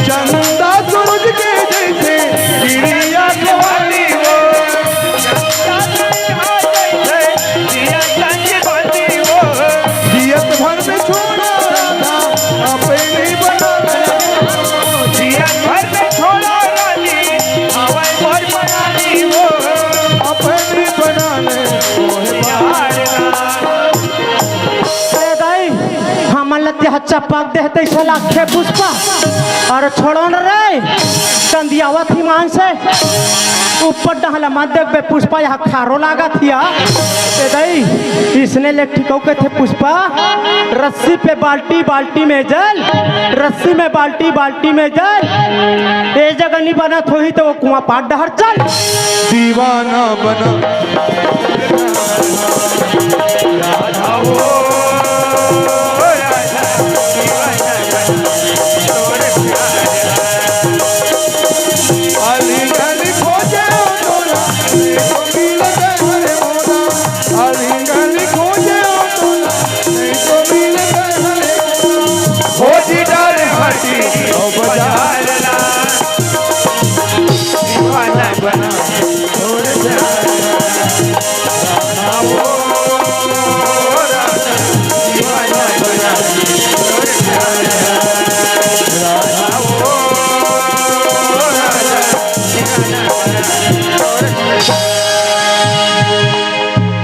चंदा सूरज के जैसे गिरिया जवानी वो। जियत भर में छोड़ा राधा अपनी बना ले। जियत भर में छोड़ा रानी, आवे मोर बनानी वो। अपनी बना ले, ओहे प्यार ना। ए दाई, हमन ल तेहा चपक देह तइसे लागथे पुष्पा। अरे छोड़ो न रे, कंदियावत ही मान से। ऊपर डहला मत देखबे पुष्पा, यहाँ खारो लागत हिया। ए दाई, इसने ले ठिकौ कथे पुष्पा, रस्सी पे बाल्टी, बाल्टी में जल, रस्सी में बाल्टी, बाल्टी में जल। ए जगह नहीं बनत होही तो वो कुआं पार डहर चल। दीवाना बना।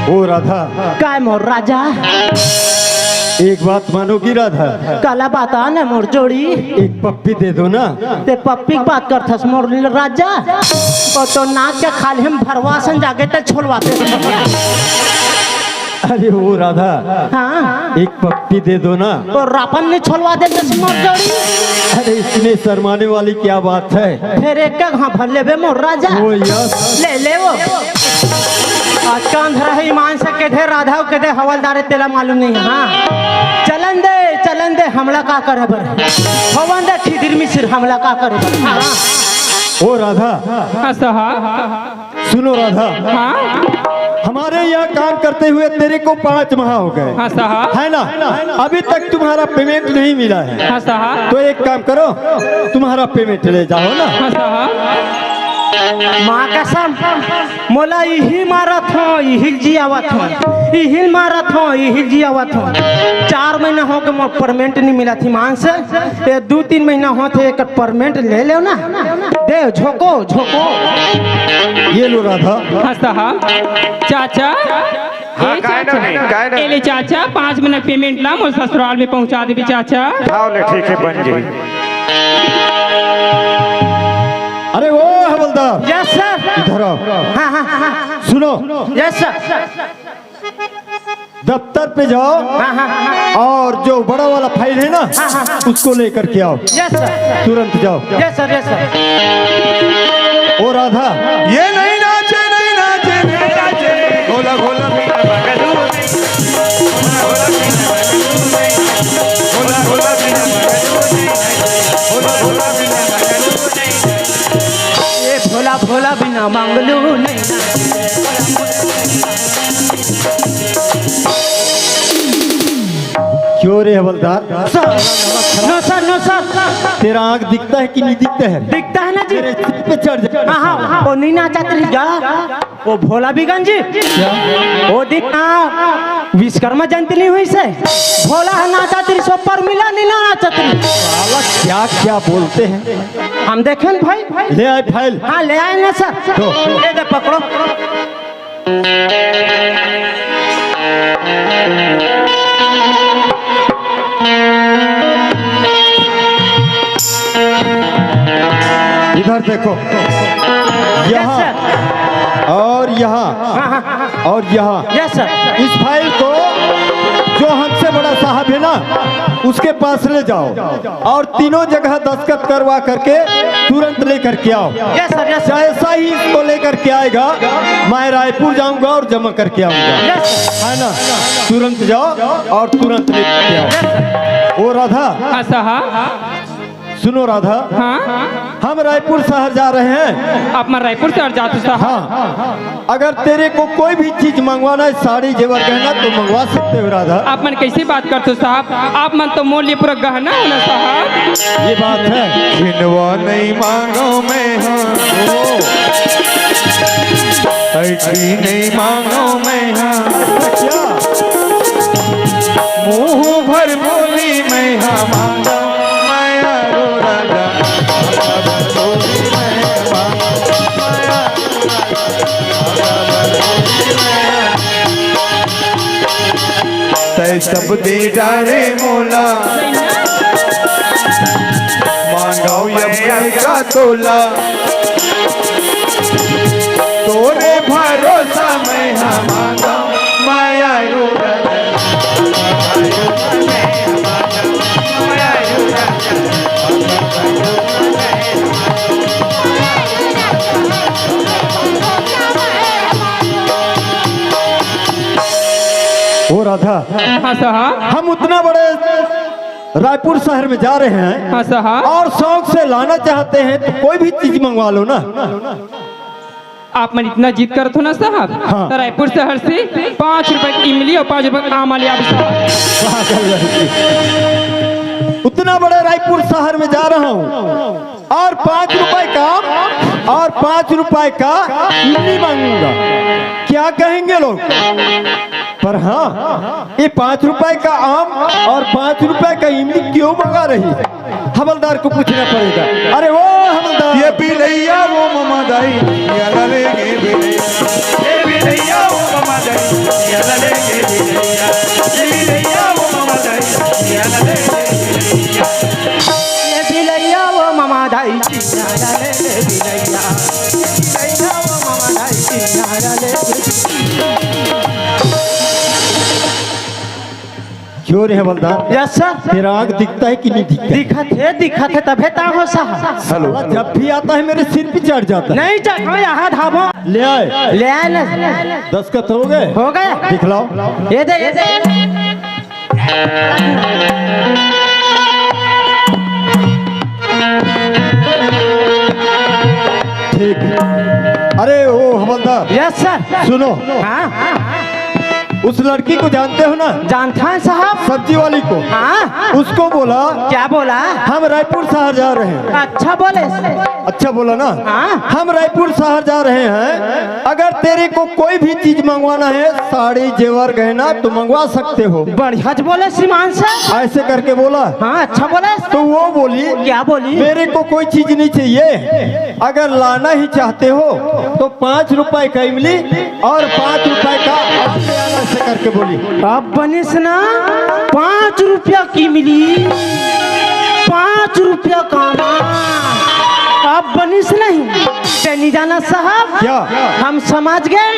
ओ राधा। काय मोर राजा? एक बात मानोगी राधा? काला बात आ ना मोर जोड़ी। एक पप्पी दे दो ना। ते पप्पी के बात करथस मोर राजा? ओ तो नाक के खाल्हे म भरवा सन जागे त छोलवा दे। अरे ओ राधा, हाँ। एक पप्पी दे दो ना। ओ रापन ने छोलवा दे दस मोर जोड़ी। अरे इसमें शर्माने वाली क्या बात है? फेर एक घांव भर लेबे मोर राजा। ओ यस। ले ले ओ। आज का अंधरा हे ईमान से केदे राधा अउ केदे हवलदार हे तेला मालूम नहीं हे। हाँ। चलन दे, चलन दे, हमला का करे बर? होवन दे खिदिर मिसिर, हमला का करे बर? हाँ। ओ राधा। हाँ साहब। सुनो राधा। हाँ। हमारे यहाँ काम करते हुए तेरे को पाँच माह हो गए। हाँ साहब। है ना? अभी तक तुम्हारा पेमेंट नहीं मिला है। हाँ साहब। तो एक काम करो, तुम्हारा पेमेंट ले जाओ ना। हाँ साहब। माँ कसम, मोला इही मारत हो, इही जियावत हो, इही मारत हो, इही जियावत हो। चार महीना हो के मोर पेमेंट नहीं मिला थी मान से। ये दू तीन महीना होत हे, एकर पेमेंट ले लेव ना। दे, झोंको, झोंको। ये लो राधा। हाँ साहब। चाचा। हाँ, ए काय ना चाचा। नहीं, काय ना। ए ले चाचा, पाँच महीना पेमेंट ला, मोर ससुराल में पहुँचा देबे चाचा। हाँ, ले, ठीक है, बन जाई। अरे ओ हवलदार। Yes sir. इधर आओ। हाँ, हाँ, हाँ, हाँ। सुनो। Yes sir. दफ्तर पे जाओ। हाँ, हाँ, हाँ। और जो बड़ा वाला फाइल है ना, हाँ, हाँ, हाँ। उसको लेकर के आओ। Yes sir. तुरंत जाओ। Yes sir, yes sir. ओ राधा। ये नहीं नाचे, नहीं नाचे, नहीं नाचे। भोला, भोला, बिना मगरू नहीं। भोला, भोला, बिना मगरू नहीं। भोला, भोला, बिना मगरू नहीं। भोला, भोला, बिना मगरू नहीं। ये भोला, भोला, बिना मंगलू नहीं। क्यों रे हवलदार? सर, नो सर, नो सर। तेरा आंख दिखता है कि नहीं दिखता है? दिखता है ना जी। तेरे सिर पे चढ़ जाए। हाँ, हाँ, वो नहीं नाचत रही गा। वो भोला बिगन जी। क्या? वो दिन ना विश्वकर्मा जयंती नहीं हुई से? भोला है नाचत रही, सो पर मिला नहीं ना नाचत रही। साला क्या क्या बोलते हैं? हम देखें भाई। ले आए फाइल। हाँ, ले आए ना सर। दो। ये दे पकड़ो। इधर देखो, यहाँ सर। और यहाँ हाँ, हाँ, हाँ। और यहाँ। Yes sir. इस फाइल को जो हमसे बड़ा साहब है ना, उसके पास ले जाओ। और तीनों जगह दस्तखत करवा करके तुरंत लेकर के आओ। Yes sir, yes sir. जैसा ही इसको लेकर के आएगा, मैं रायपुर जाऊंगा और जमा करके आऊंगा। Yes sir. है ना? तुरंत जाओ और तुरंत लेकर के आओ। Yes sir. ओ राधा, हाँ साहब। सुनो राधा, हाँ। हम रायपुर शहर जा रहे हैं। आप मन रायपुर शहर जात हो साहब? हाँ। अगर तेरे को कोई भी चीज मंगवाना है, साड़ी, जेवर, गहना, तो मंगवा सकते हो राधा। आप मन कैसी बात करते हो साहब? आप मन तो मोर लिए पूरा गहना हो ना साहब। ये बात है। खिनवा नहीं मांगो मैं हाँ, ऐसी नहीं मांगो मैं हाँ। क्या? मुंह भर बोली मैं हाँ मांगो मैं रो राजा। तै सब दे डारे मोला, मांगो यम का तोला। तोरे भरोसा मैं हाँ मांगो, माया रो ओ राधा, हाँ साहब। हम उतना बड़े रायपुर शहर में जा रहे हैं हाँ साहब। और शौक से लाना चाहते हैं तो कोई भी चीज मंगवा लो ना। आप मन इतना जिद करत हो ना साहब, हाँ। तो रायपुर शहर से पाँच रुपए की इमली और पाँच रुपए का आम ले आओ साहब। पागल लड़की। उतना बड़े रायपुर शहर में जा रहा हूँ और पाँच रुपए का आम और पाँच रुपए का इमली मांगूंगा, क्या कहेंगे लोग? पर हाँ, ये पाँच रुपए का आम और पाँच रुपए का इमली क्यों मंगा रही है? हवलदार को पूछना पड़ेगा। अरे ओ हवलदार। ये बिलैया वो ममा दाई, ये लले के बिलैया। ये बिलैया वो ममा दाई, ये लले के बिलैया। ये बिलैया वो ममा दाई। ये बिलैया वो मामा धाई चिन्हारा ले ले बिलैया, ये बिलैया वो मामा धाई चिन्हारा ले ले। क्यों रे हवलदार? Yes sir. तेरा आँख दिखता है कि नहीं दिखता है? दिखत है, दिखत है, तभे ता हो साहब। हेलो। साला जब भी आता है मेरे सिर पे चढ़ जाता है। नहीं चढ़, हम यहाँ धाबो। ले आए। ले आए ना। दस्तखत हो गए? हो गया। दिखलाओ। ये दे, ये दे। ठीक। अरे ओ हवलदार, यस सर। सुनो, हाँ। उस लड़की को जानते हो ना? जानता है साहब। सब्जी वाली को। हाँ। उसको बोला, क्या बोला? हम रायपुर शहर जा रहे हैं। अच्छा बोले। अच्छा बोला ना? हाँ। हम रायपुर शहर जा रहे हैं, अगर तेरे को कोई भी चीज मंगवाना है, साड़ी, जेवर, गहना, तो मंगवा सकते हो। बढ़िया ज बोले श्रीमान सर। ऐसे करके बोला। हाँ, अच्छा बोले। तो वो बोली, क्या बोली? मेरे को कोई चीज नहीं चाहिए, अगर लाना ही चाहते हो तो पाँच रुपए का इमली और पाँच रुपए का आम ले आना, ऐसे करके बोली। अब बनिस ना, पाँच रुपया की मिली, पाँच रुपया का ना, अब बनिस नहीं। ते नहीं जाना साहब। क्या? हम समझ गए।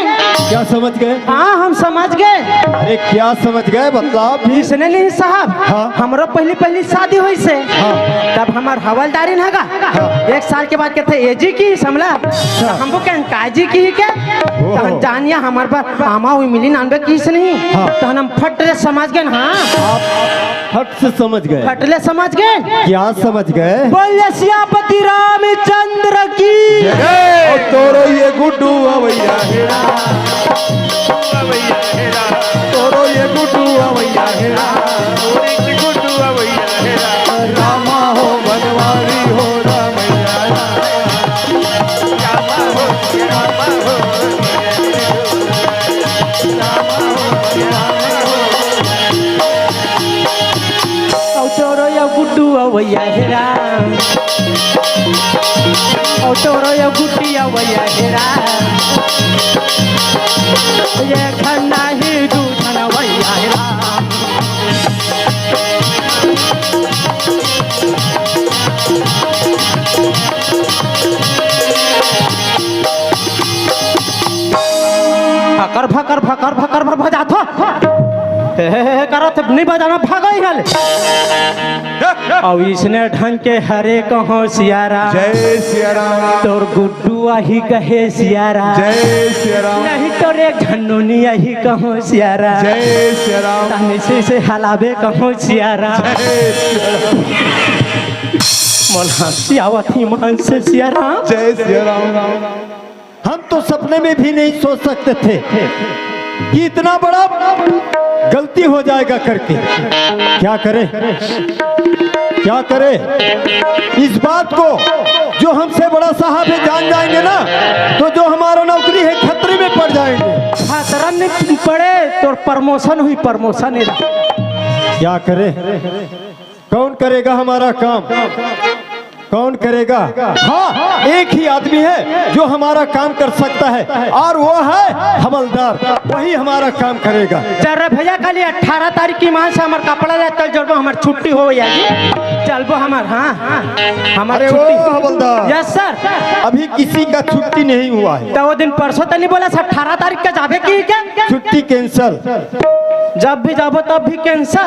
क्या समझ गए? हाँ, हम समझ गए। अरे क्या समझ गए, बतलाओ फिर। इसने नहीं साहब, हाँ। हमरो पहली पहली शादी हुई से, हाँ। तब हमार हवलदारी न हगा। हाँ। एक साल के बाद कहते, "ए जी की समला।" अच्छा। हमको कहन, "का जी की ही के?" ओहो। तो हम जानिया हमार पर आमा हुई मिली नानबे की से नहीं। हाँ। तो हम फट ले समझ गए, हाँ। आप फट से समझ गए। फट ले समझ गए। क्या समझ गए? बोलिए सियापति रामचंद्र की। जय। और तोरो ये गुड्डू अवैया हेरा। तोरो ये गुड्डू अवैया हेरा। रामा हो बनवारी हो रामैया। औ तोरो या गुड्डू अवैया हे राम। औ तोरो या गुड्डी अवैया हे राम। ये खन्ना ही दू धन अवैया हे राम। फकर फकर फकर फकर भर बजाथो। हे, हे, हे, हे, करत नहीं बजाना, भागो यहाँ ले। अउ इसने ढंग के हरे कहो सियारा। जय सिया राम। तोर गुड्डू आही कहे सियारा। जय सिया राम। नहीं तोर एक झन्नूनी आही कहो सियारा। जय सिया राम। तनी से, से हलाबे कहो सियारा। जय सिया राम। मोला हंसी आवत ही मन से सियारा। जय सिया राम। हम तो सपने में भी नहीं सोच सकते थे कि इतना बड़ा गलती हो जाएगा करके। क्या करें, क्या करें? इस बात को जो हमसे बड़ा साहब है जान जाएंगे ना, तो जो हमारा नौकरी है खतरे में पड़ जाएंगे। खतरा में पड़े तो प्रमोशन हुई, प्रमोशन ही। क्या करें? कौन करेगा हमारा काम? कौन करेगा? हाँ, एक ही आदमी है जो हमारा काम कर सकता है, और वो है हवलदार, वही हमारा काम करेगा। चल रे भैया, कल अठारह तारीख की मान से हमार कपड़ा ले, चल चलबो, हमार छुट्टी हो जाएगी, चलबो हमार, हाँ, हमार अरे छुट्टी। ओ हवलदार, यस सर। अभी किसी का छुट्टी नहीं हुआ है। तो वो दिन परसों तो नहीं बोला सर, अठारह तारीख का जाबे की क्या? छुट्टी कैंसिल। जब भी जाबो तब भी कैंसिल।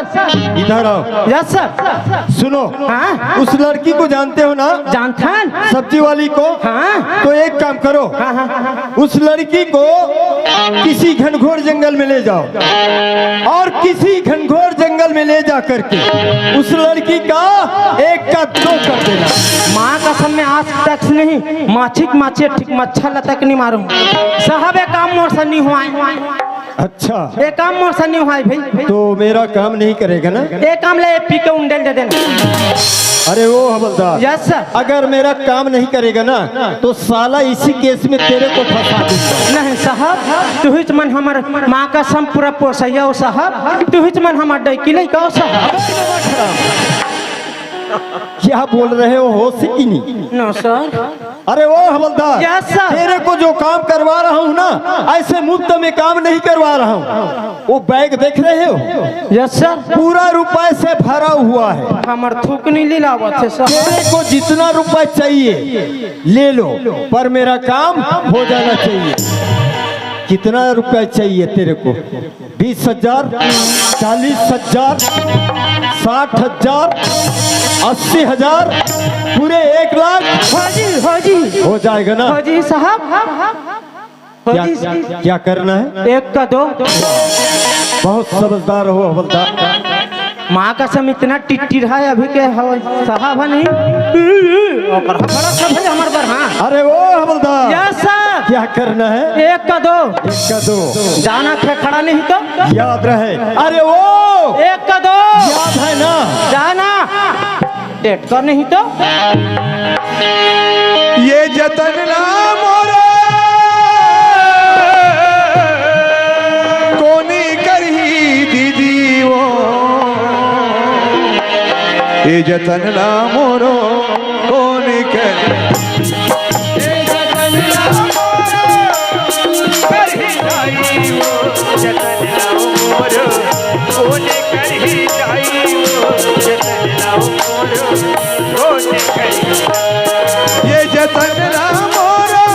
इधर आओ। Yes sir. सुनो, हाँ? उस लड़की को जानते हो ना? जानथन। सब्जी वाली को? हाँ। तो एक काम करो, हाँ, हाँ, हाँ। उस लड़की को किसी घनघोर जंगल में ले जाओ और किसी घनघोर जंगल में ले जा करके उस लड़की का एक का दो कर देना। माँ कसम, मैं आज तक नहीं माछी के माछी ठीक मच्छर लतक नहीं मारूं साहब, ये काम मोर से नहीं हुआ है। अच्छा। ये काम मोर से नहीं हुआ है भाई। तो मेरा काम नहीं करेगा ना? ये काम ले पी के उंडेल दे देना। अरे ओ हवलदार, यस सर। अगर मेरा काम नहीं करेगा ना, तो साला इसी केस में तेरे को फंसा दूंगा। नहीं साहब, तू ही मन हमार माँ कसम पूरा पोसैया हो साहब, तू ही मन हमार डैकी लइका हो साहब। क्या बोल रहे हो, होश है कि नहीं? नो सर। अरे ओ हवलदार, Yes, sir. तेरे को जो काम करवा रहा हूँ ना, ऐसे मुफ्त में काम नहीं करवा रहा हूँ। वो बैग देख रहे हो, यस सर। पूरा रुपए से भरा हुआ है। हमर थूक नहीं लिलावत है सर। तेरे को जितना रुपए चाहिए ले लो, पर मेरा काम हो जाना चाहिए। कितना रुपया चाहिए तेरे को? बीस हजार, चालीस हजार, साठ हजार, अस्सी हजार, पूरे एक लाख? हो जी, हो जी। हो जाएगा ना? हो जी साहब। हो क्या, जी। क्या करना है? एक का दो। बहुत समझदार हो हवलदार। माँ कसम इतना टिट्टी रहा है अभी के हव-, साहब है नहीं। ओकर बड़ा सब है हमर बर, हाँ। अरे ओ हवलदार, यस सर। क्या करना है? एक का दो। एक का दो। जाना खेखड़ा नहीं तो। याद रहे। अरे ओ, एक का दो। याद है ना? जाना। डेट का नहीं तो। ये जतन ना मोरो कोनी करही दीदी वो। ये जतन ना मोरो कोनी कर ये जतन ना मोरो कोनी करही दीदी वो। जतन ना मोरो कोनी करही दाई वो। जतन ना मोरो कोनी करही दाई। ये जतन ना मोरो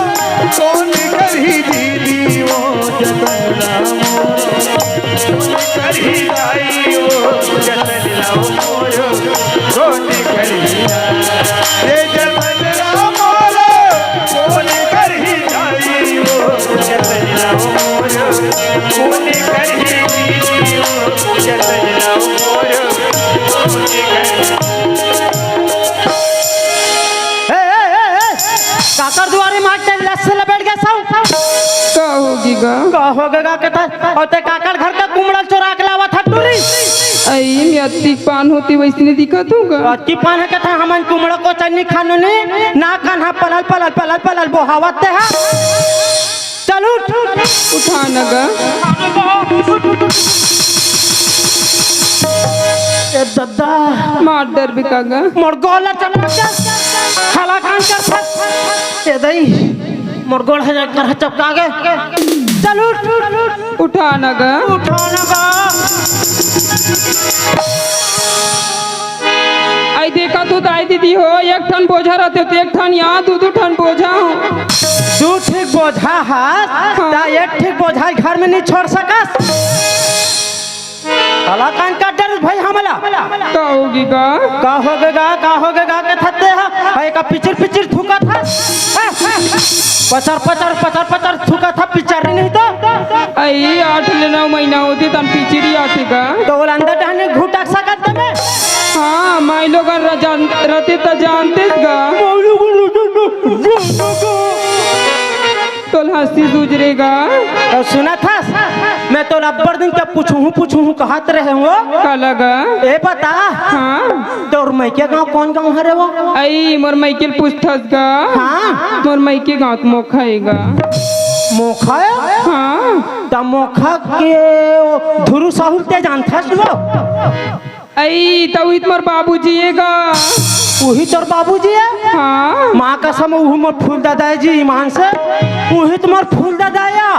कोनी करही दाई वो। जतन ना मोरो कोनी करही दाई वो। जतन ना मोरो कोनी करही। ए, ए, ए, ए, काकर दुआरे मार के लस से लपेट गया सब। का होगी गा? का हो गया कहता? और ते काकर घर का कुमड़ा चोरा के लावा था टूरी। आई मैं अत्ती पान होती वैसने दिखत हूँ गा। अत्ती पान है कहता हमन कुमड़ा को चन्नी खानो ने ना कान्हा पलल पलल पलल पलल बोहावत ते हा। चल उठ। उठा न गा। ए दद्दा। मार डर बिका गा। मोर गोला चमक के हला कान कर फट। ए दई, मोर गोल है कर चपका गे। चल उठ। उठा न गा। उठा ना गा। आई देखा तू दाई दीदी हो, एक ठन बोझा रहते तो एक ठन यहाँ, दू दू ठन बोझा हो। दू ठीक बोझा हाथ, ता एक ठीक बोझा घर में नहीं छोड़ सकस। हला कान काट डर भाई हमला। का होगी गा? का हो गएगा, का हो गएगा के थते हा? भाई का पिचिर पिचिर थूका था। पचर पचर पचर पचर थूका था, पिचर नहीं तो। आई आठ ले नौ महीना होती तन पिचिरी आती गा। तो ओला अंदर डहने घुटक सकत तमे। हाँ, माई लोगन र-, जान-, रहते त जानते गा। तोल हंसी सूझ रे गा। तो सुना था, मैं तो अब्बड़ दिन के पूछूं पूछूं कहत रहे हूँ। का लगा? ए बता, हाँ। तोर मायके गांव कौन गांव हरे वो? आई मोर मायके ल पूछथस गा। हाँ। मोर मायके गांव त मोखा हे गा। मोखा है? हाँ। त मोखा के वो धुरु साहुल ते जानथस वो? आई त उही त मोर बाबूजी हे गा। उही तोर बाबूजी है? हाँ। माँ कसम, उहू मोर फूल दादा है जी, ईमान से। उही त मोर फूल दादा या।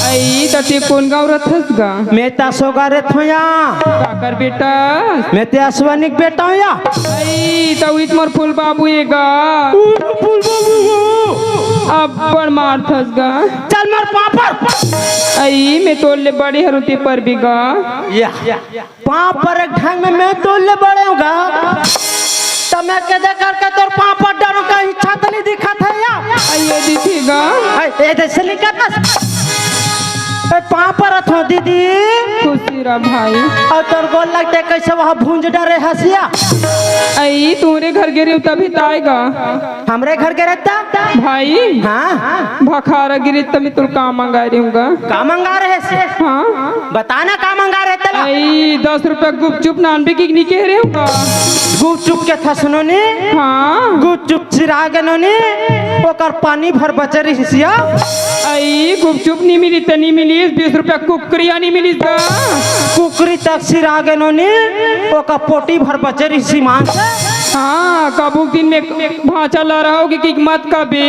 आई त ते कोन गांव रथस गा? मैं त असोगा रे थोया। काकर बेटा? मैं ते असवनिक बेटा हूँ या। आई त उही त मोर फूल बाबू हे गा। उही मोर फूल बाबू हो। अब्बड़ मारथस गा। चल मोर पापड़। आई मैं तोर ले बड़े हरु ते परबे गा। या। पाँव पर एक ढंग में मैं तोल ले बड़े हूँ गा। त मैं कदे करके तोर पाँव पर डरूँ, कहीं छत नहीं दिखत है या? आइए दिखेगा। ए, ए, जैसे लिखत ना। ए, पाँव पर अथो दीदी। खुशी रह भाई। और तोर गोल लगते कैसे वह भूंज डरे हसिया। आई तोरे घर गिरी तभी त आएगा। हमरे घर के रहता? भाई। हाँ। भखारा गिरी तभी तोर काम मंगा रही हूँ गा। का मंगा रहे से? हाँ। बताना का मंगा रहे तेला? आई दस रुपया गुपचुप नानबे की नहीं कह रहे हूँ गा। गुपचुप के था सुनो ने? हाँ। गुपचुप चिरा गनो ने? ओकर पानी भर बचे रही सिया। आई गुपचुप नहीं मिली त नहीं मिली, बीस रुपया कुकरिया नहीं मिली गा। कुकरी तक सिरा गनो ने? ओकर पोटी भर बचे रही सी मान से। हाँ, कभू दिन में भांचा लरहा होगे कि मत कबे।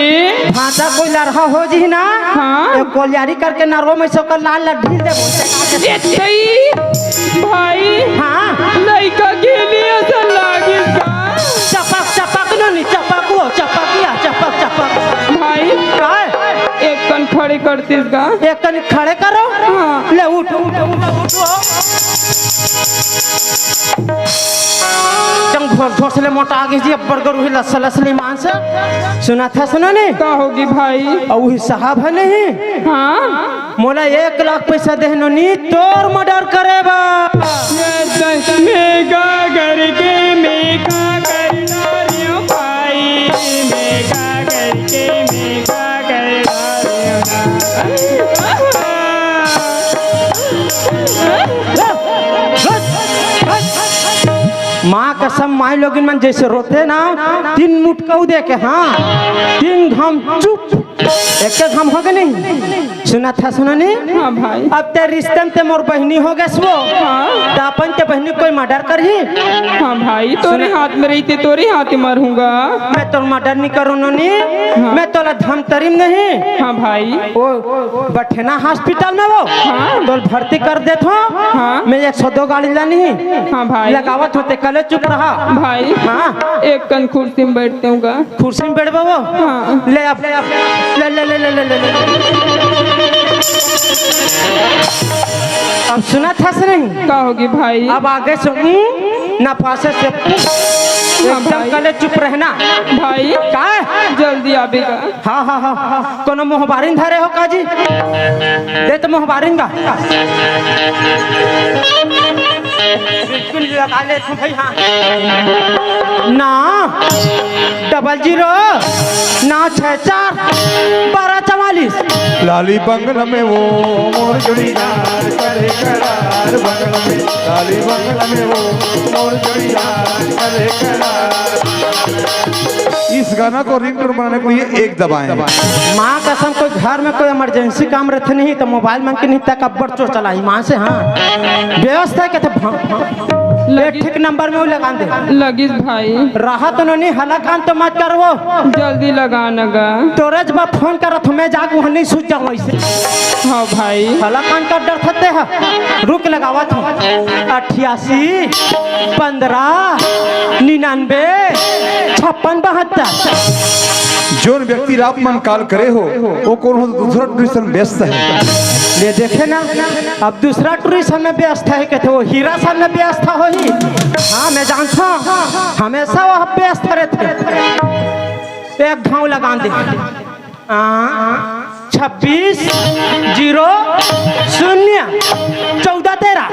भांचा कोई लरहा हो जी ना। हाँ। एक कोलियारी करके नरवा में से ओकर लाल लाल ढील देबो। ए तई, भाई। हाँ। लइका के लिए ऐसा लागिस का? चपक, चपक नो नी, चपक वो, चपक या, चपक, चपक। भाई। काय? एक कन खड़े करतिस का? एक कन खड़े करो। हाँ। ले उठ, उठ, उठ, उठ। जंग घोस घोस ले मोटा आगे जी, अब्बड़ गरू ही लस लस ले मांस। सुनत हस नो नी? का होगे भाई? अउ उही साहब हे नहीं? हाँ। मोला एक लाख पैसा देहनो नी, तोर मर्डर करे बर। मैं का करके मैं का करना रे भाई, मैं का करके मैं का करना रे। माँ कसम, माई लोगिन मन जैसे रोथे ना, तीन मुटकऊ दे के, हाँ, तीन घाम चुप, एक घाम होगे नहीं। सुनत हस नो नी? हाँ भाई। अब ते रिश्ते में ते मोर बहिनी होगेस वो। हाँ। त अपन ते बहिनी कोई मर्डर करही? हाँ भाई, तोरे हाथ में रहिते तोरे हाथ में मरहूँगा। मैं तोर मर्डर नहीं करूँ नो नी। हाँ। मैं तोला धमतरी में नहीं। हाँ भाई। ओ, बठेना हॉस्पिटल में वो। हाँ। तोला भर्ती कर देथों। हाँ। मैं एक सौ दो गाड़ी लानी। हाँ भाई। लगावत हों ते कले चुप रहा। भाई। हाँ। एक कन कुर्सी में बैठते हूँ गा। कुर्सी में बैठबो वो? हाँ। ले अब, ले, ले, ले। अब सुनत हस नहीं? का होगे भाई? अब आगे से ऊं, ना पासे से पू। हाँ एकदम भाई। कले चुप रहना। भाई। का? जल्दी आबे गा। हाँ, हाँ, हाँ, हाँ। कोनो मोहबारिन धरे हो का जी? दे तो मोहबारिन गा। बिल्कुल लगा ले तू भाई, हाँ। ना, डबल ज़ीरो, ना, छः चार, बारह चवालीस। लाली बंगला में वो मोर जोड़ीदार करे करार, बंगला में, लाली बंगला में वो मोर जोड़ीदार करे करार। इस गाना को रिंगटोन बनाने के लिए एक दबाएं। माँ कसम, कोई घर में कोई इमरजेंसी काम रहिथे नहीं त मोबाइल मांग के नहीं तक अब्बड़ चोर चला ईमान से, हाँ। व्यवस्था के थे भा-, भा-, लगी- ठीक नंबर में वो लगा दे। लगिस भाई। रहा तो नहीं, हलाकान तो मत करवो। जल्दी लगा न गा। तोरे जब फोन करत हूँ, मैं जाके वहाँ नहीं सूत जाऊँ ऐसे। हाँ भाई। हलाकान का डर थते है। रुक, लगावत हूँ। अठियासी, पन्द्रह, निन्यानबे, छप्पन, बहत्तर। जोन व्यक्ति ला आप मन कॉल करे हो, वो कोनो दूसरा टूरी सन व्यस्त हे। ले देखे ना, अब दूसरा टूरी सन में व्यस्त हे, कथे वो हीरा सन में व्यस्त होही। हाँ, मैं जानथों, हमेशा वो व्यस्त रहिथे। एक घाव लगा दे। हाँ, छब्बीस ज़ीरो शून्य चौदह तेरह।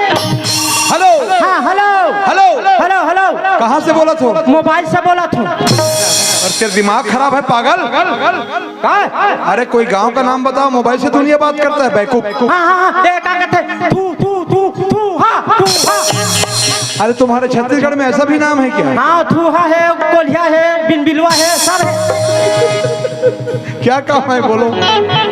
हेलो। हाँ, हेलो। हेलो। Hello, hello. कहाँ से बोलत हो? मोबाइल से बोलत हूँ। अउ तेरा दिमाग खराब हे पागल? का? अरे कोई गांव का नाम बताओ, मोबाइल से दुनिया बात करता है बेवकूफ। हाँ, हाँ, हाँ, ए, का कथे? थू, थू, थू, थू, हाँ, थू, हाँ। अरे तुम्हारे छत्तीसगढ़ में ऐसा भी नाम है क्या? हाँ, थूहा हे, कोलिया हे, बिनबिलवा हे, सब हे। क्या काम है बोलो?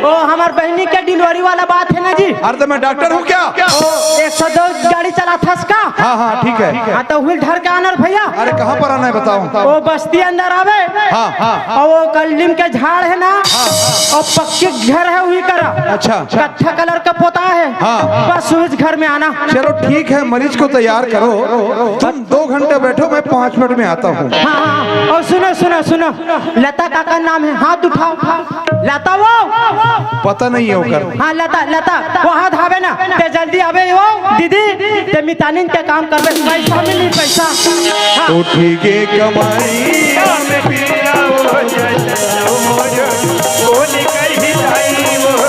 ओ, हमर बहिनी के डिलीवरी वाला बात हे ना जी। अरे तो मैं डॉक्टर हूँ क्या? ओ, एक सौ दो गाड़ी चलाथस का? हाँ, हाँ, ठीक है। हाँ, तो उही ल धर के आना रे भैया। अरे कहाँ पर आना है बताओ। ओ बस्ती अंदर आवे। हाँ, हाँ। अउ वो कल्लीम के झाड़ हे ना, अउ पक्की घर हे उही करा। अच्छा। कत्था कलर का पोता हे। हाँ। बस उही घर में आना। चलो ठीक है, मरीज को तैयार करो। तुम दो घंटे बैठो, मैं पाँच मिनट में आता हूँ। हाँ, हाँ, हाँ। अउ सुनो, सुनो, सुनो, लता काका नाम हे, हाथ उठाओ। लता वो? पता नहीं है ओकर। हाँ, लता, लता, वो हाथ आवे ना, ते जल्दी आवे वो, दीदी, ते मितानिन के काम करबे, पैसा मिली, पैसा। हाँ। उठ के कमाई में पीला हो जाए, मोर, कौन कर हिलाई वो, मोर,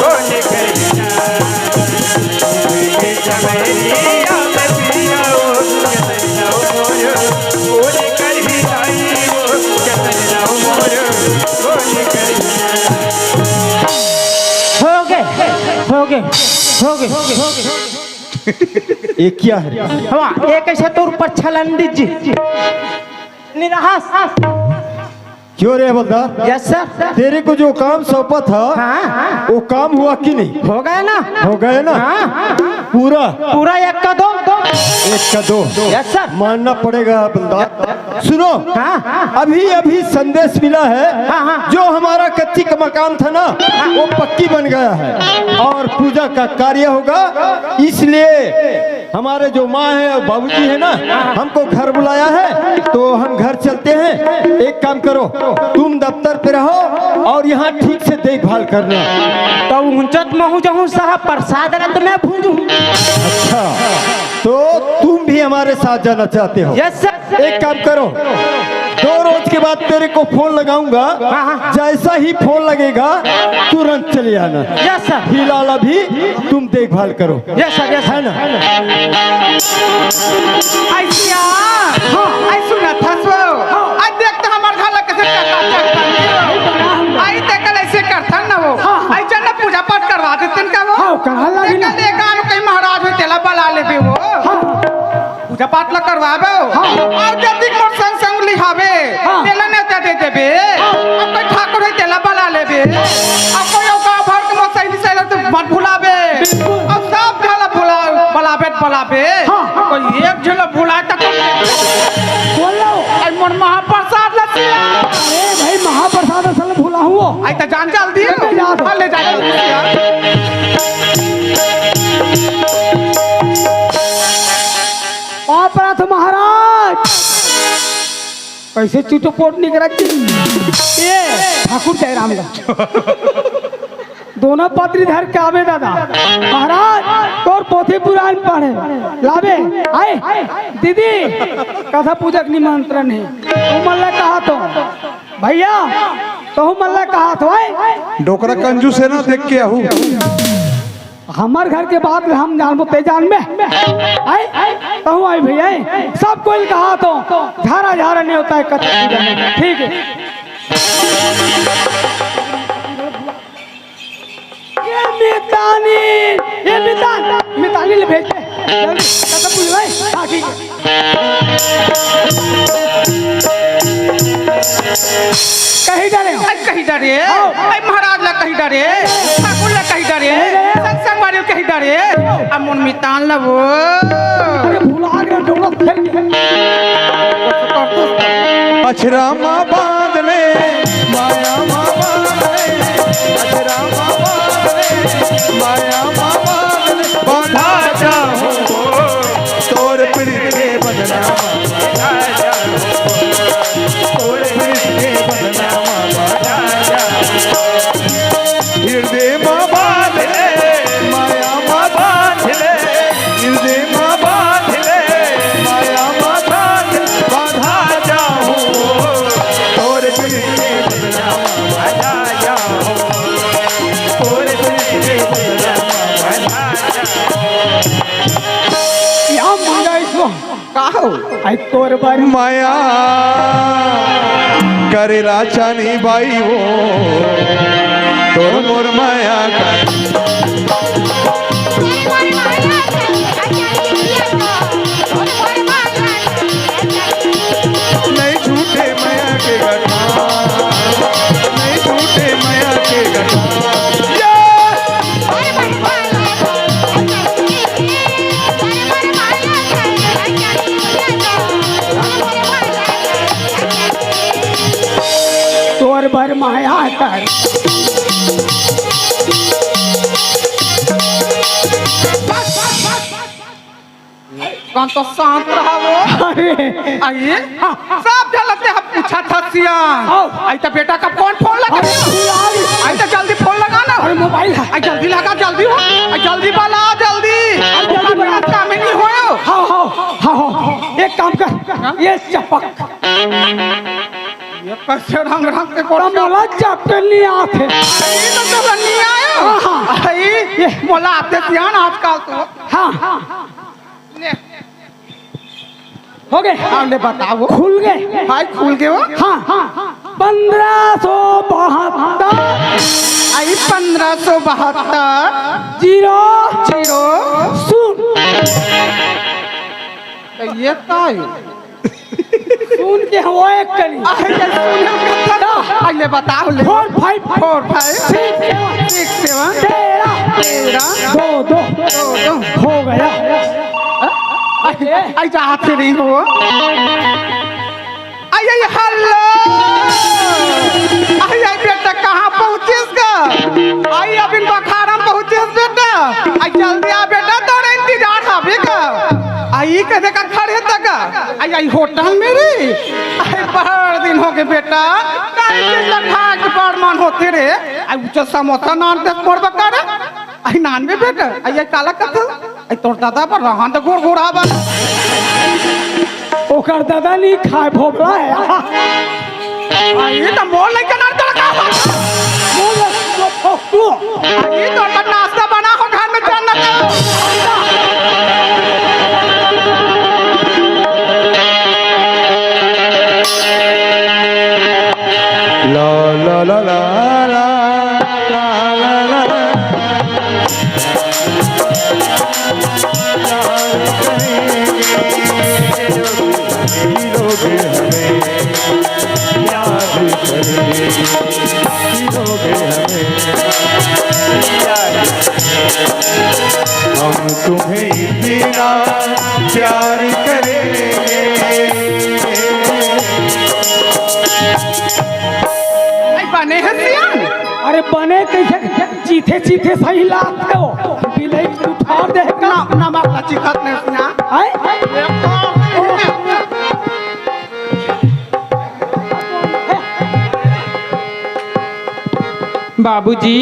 कौन कर हिलाई। होगे, होगे, होगे। ये क्या है? हवा, ये कैसे तोर पर छलन दीजिए? निराश। क्यों रे हवलदार? Yes sir. तेरे को जो काम सौंपा था, हाँ। वो काम हुआ कि नहीं? हो गया ना? हो गया ना? हाँ। पूरा? पूरा एक का दो। एक का दो। Yes sir. मानना पड़ेगा हवलदार। सुनो, हाँ। अभी अभी संदेश मिला है, हाँ, हाँ। जो हमारा कच्ची का मकान था ना, वो पक्की बन गया है और पूजा का कार्य होगा, इसलिए हमारे जो माँ है और बाबूजी है ना, हमको घर बुलाया है, तो हम घर चलते हैं। एक काम करो, तुम दफ्तर पे रहो और यहाँ ठीक से देखभाल करना। तो ऊंचत महू जहूँ साहब, प्रसाद रत में भूंजू। अच्छा, तो तुम भी हमारे साथ जाना चाहते हो? Yes sir. एक काम करो, दो रोज के बाद तेरे को फोन लगाऊंगा। हाँ, हाँ। जैसा ही फोन लगेगा, तुरंत चले आना। Yes sir. फिलहाल अभी तुम देखभाल करो। Yes sir, yes sir. है ना? ऐसिया, हाँ। ऐ सुनत हस वो। हाँ। आज देख तो हमार घर ला कैसे चकाचक कर दियो। आई ते कल ऐसे करथन ना वो। हाँ, हाँ। ऐसे ना पूजा पाठ करवा देते का वो। हाँ, कहाँ लागी ना? कल एक आनो कहीं महाराज हो तेला बला लेबे वो। हाँ। पूजा पाठ ला करवाबे। हाँ। अउ जतिक मोर संग संग लिहाबे, हाँ। तेला नेवता दे देबे। हाँ। अब कोई ठाकुर है, तेला बला लेबे। अब कोई अउ गाँव भर के मोर सहेली सहेला तो मत भुलाबे। बिल्कुल। अब सब झन ला भुला, बलाबे, बलाबे। हाँ। कोई एक झन ला भुलाए तक बोलो। अरे मोर महाप्रसाद ला सिया। अरे भाई, महाप्रसाद असल भुलाहूँ। आई त जान जल्दी। ले जा। हाँ, ले जा जल्दी सिया। पाँव परत हँव महाराज। कैसे चिटपोट निकरत हे? ए, ठाकुर जयराम दा। दोनों पतरी धर के आबे दादा। महाराज, तोर पोथी पुराण पढ़े। लाबे, आय, दीदी, कथा पूजा के निमंत्रण हे। उमन ला कहत हँव। भैया, तहूँ मन ला कहत हँव, आय। डोकरा कंजूस हे ना, देख के आहू। हमर घर के बात ल हम जानबो, तैं जानबे? आय? तहूँ आय भैया, आय? सब कोई ल कहत हँव, झारा झारा नेवता हे कथा पूजा में। ठीक हे। ए मितानी, ए मितान, मितानी ल भेज दे। जल्दी, कथा पूजा भाई। हाँ, ठीक हे। कही डारे। अरे कही डारे। हाँ। अरे महाराज ला कही डारे। ठाकुर ला कही डारे। कही डारे। संग संगवारी ला कही डारे। अब मोर मितान ला वो। अरे भुला गे, डोलत फिर के। अछरा मा बांध ले, माया मा बांध ले, अछरा मा बांध ले, माया मा बांध ले, बांधा जाहूँ। तोर प्रीत के बंधना मा बांधा जाहूँ। तोर प्रीत के बंधना मा बांधा जाहूँ। हृदय मा बांध ले, माया मा बांध ले, हृदय मा बांध ले, माया मा बांध ले, बांधा जाहूँ। तोर प्रीत के बंधना मा बांधा जाहूँ। तोर प्रीत के बंधना मा बांधा जाहूँ। या मुंडा इसको का हो? आई तोर बर माया करेला चानी बाई हो, तोर मोर माया का। नहीं छूटे माया के गठा, नहीं छूटे माया के गठा। या! तोर बर माया कर। कौन तो शांत रहा वो। अरे। आइए। हाँ। सब झलते हम पूछा था सियान। आओ। आई तो बेटा कब कौन फोन लगा? अरे, फोन आ गई। आई तो जल्दी फोन लगा ना। अरे, मोबाइल है। आई जल्दी लगा, जल्दी हो। आई जल्दी बला, जल्दी। आई जल्दी बला। काम ही नहीं होयो। हाँ, हाँ, हाँ, हाँ। एक काम कर। हाँ? ये चपक। ये कैसे रंग रंग के तो कोट मोला चपकन नहीं आते। आई तो चलन नहीं आयो। हाँ, हाँ। आई, ये मोला आते सियान आजकल तो। हाँ, हाँ। ले। हो गए? हाँ, ले बताओ। खुल गए? हाय, खुल गए वो? हाँ, हाँ। पंद्रह सौ बहत्तर। आई पंद्रह सौ बहत्तर। जीरो। जीरो। शून्य। तो ये का है? सुन के हो एक कनी। अरे, ये सुने के था। अरे, ले बताओ, ले। Four five। Four five। Six seven। Six seven। तेरह। तेरह। दो दो। दो दो। हो गया। अरे, आई जा, हाथ से नहीं हो। आई, आई, hello। आई, आई, बेटा, कहाँ पहुँचिस गा? आई, अभी बखारा में पहुँचिस, बेटा। आई, जल्दी आ, बेटा, तोरे इंतजार हवे का। आई, कदे का खड़े तक। आई, आई, होटल में रे। आई, बड़ दिन हो गए, बेटा। काहे चीज ला खाए के बड़ मन होथे रे। आई, उच्च समोसा नान ते मोर बका रे। आई, नान में, बेटा। आई, आई, काला कथे? आई, तोर दादा पर रहन त गुड़गुड़ा बा। ओकर दादा नहीं खाए, भोपला है। आई, त मोर लइका नान तोरा का बा? मोर लइका, तू। आई, तोर पर नाश्ता बना हो, घर में चल ना। ला, ला, ला, ला, ला। हम तुम्हें इतना प्यार करेंगे। आई, बने हे सियान। अरे, बने कइसे? चीथे चीथे सही लागथे हो। बिलई उठा दे का। ना, ना, बाप ला चिखत नहीं सियान। आई? बाबूजी,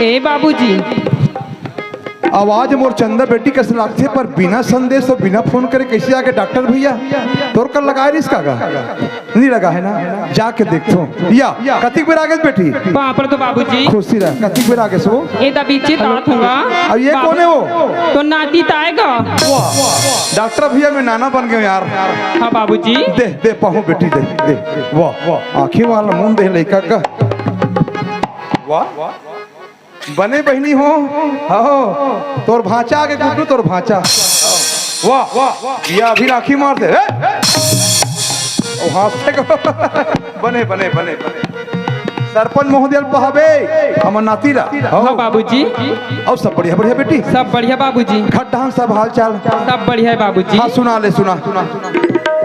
ए बाबूजी। आवाज मोर चंदा बेटी कस लागथे, पर बिना संदेश अउ बिना फोन करे कइसे आगे डॉक्टर भइया? तोर कर लगाए रिहिस का गा? नहीं लगा है ना? जाके देखथों। या, कतिक बेर आगे बेटी? बाप रे तो बाबूजी। खुशी रह, कतिक बेर आगे सो? ए दा बीचे तात होगा। अब ये बाबू-, कौन है वो? तो नाती ताएगा। वाह, डॉक्टर भइया मैं नाना बन गया यार। हाँ बाबूजी। दे, दे, पहूँ बेटी, दे, दे। वाह, वाह, आँखी वाला मुंह दे लइका का। वाह, बने बहिनी हो, हो, तोर भांचा आगे गुड्डू, तोर भांचा। वाह, वाह, ये अभी राखी मार दे। ए! ओ, हाँस दे को। बने, बने, बने, बने। सरपंच महोदय ल पहाबे, हमर नाती ला। हो। हाँ, बाबूजी। अउ सब बढ़िया, बढ़िया बेटी? सब बढ़िया, बाबूजी। घर डहन सब हाल चाल? सब बढ़िया हे, बाबूजी। हाँ, सुना ले, सुना।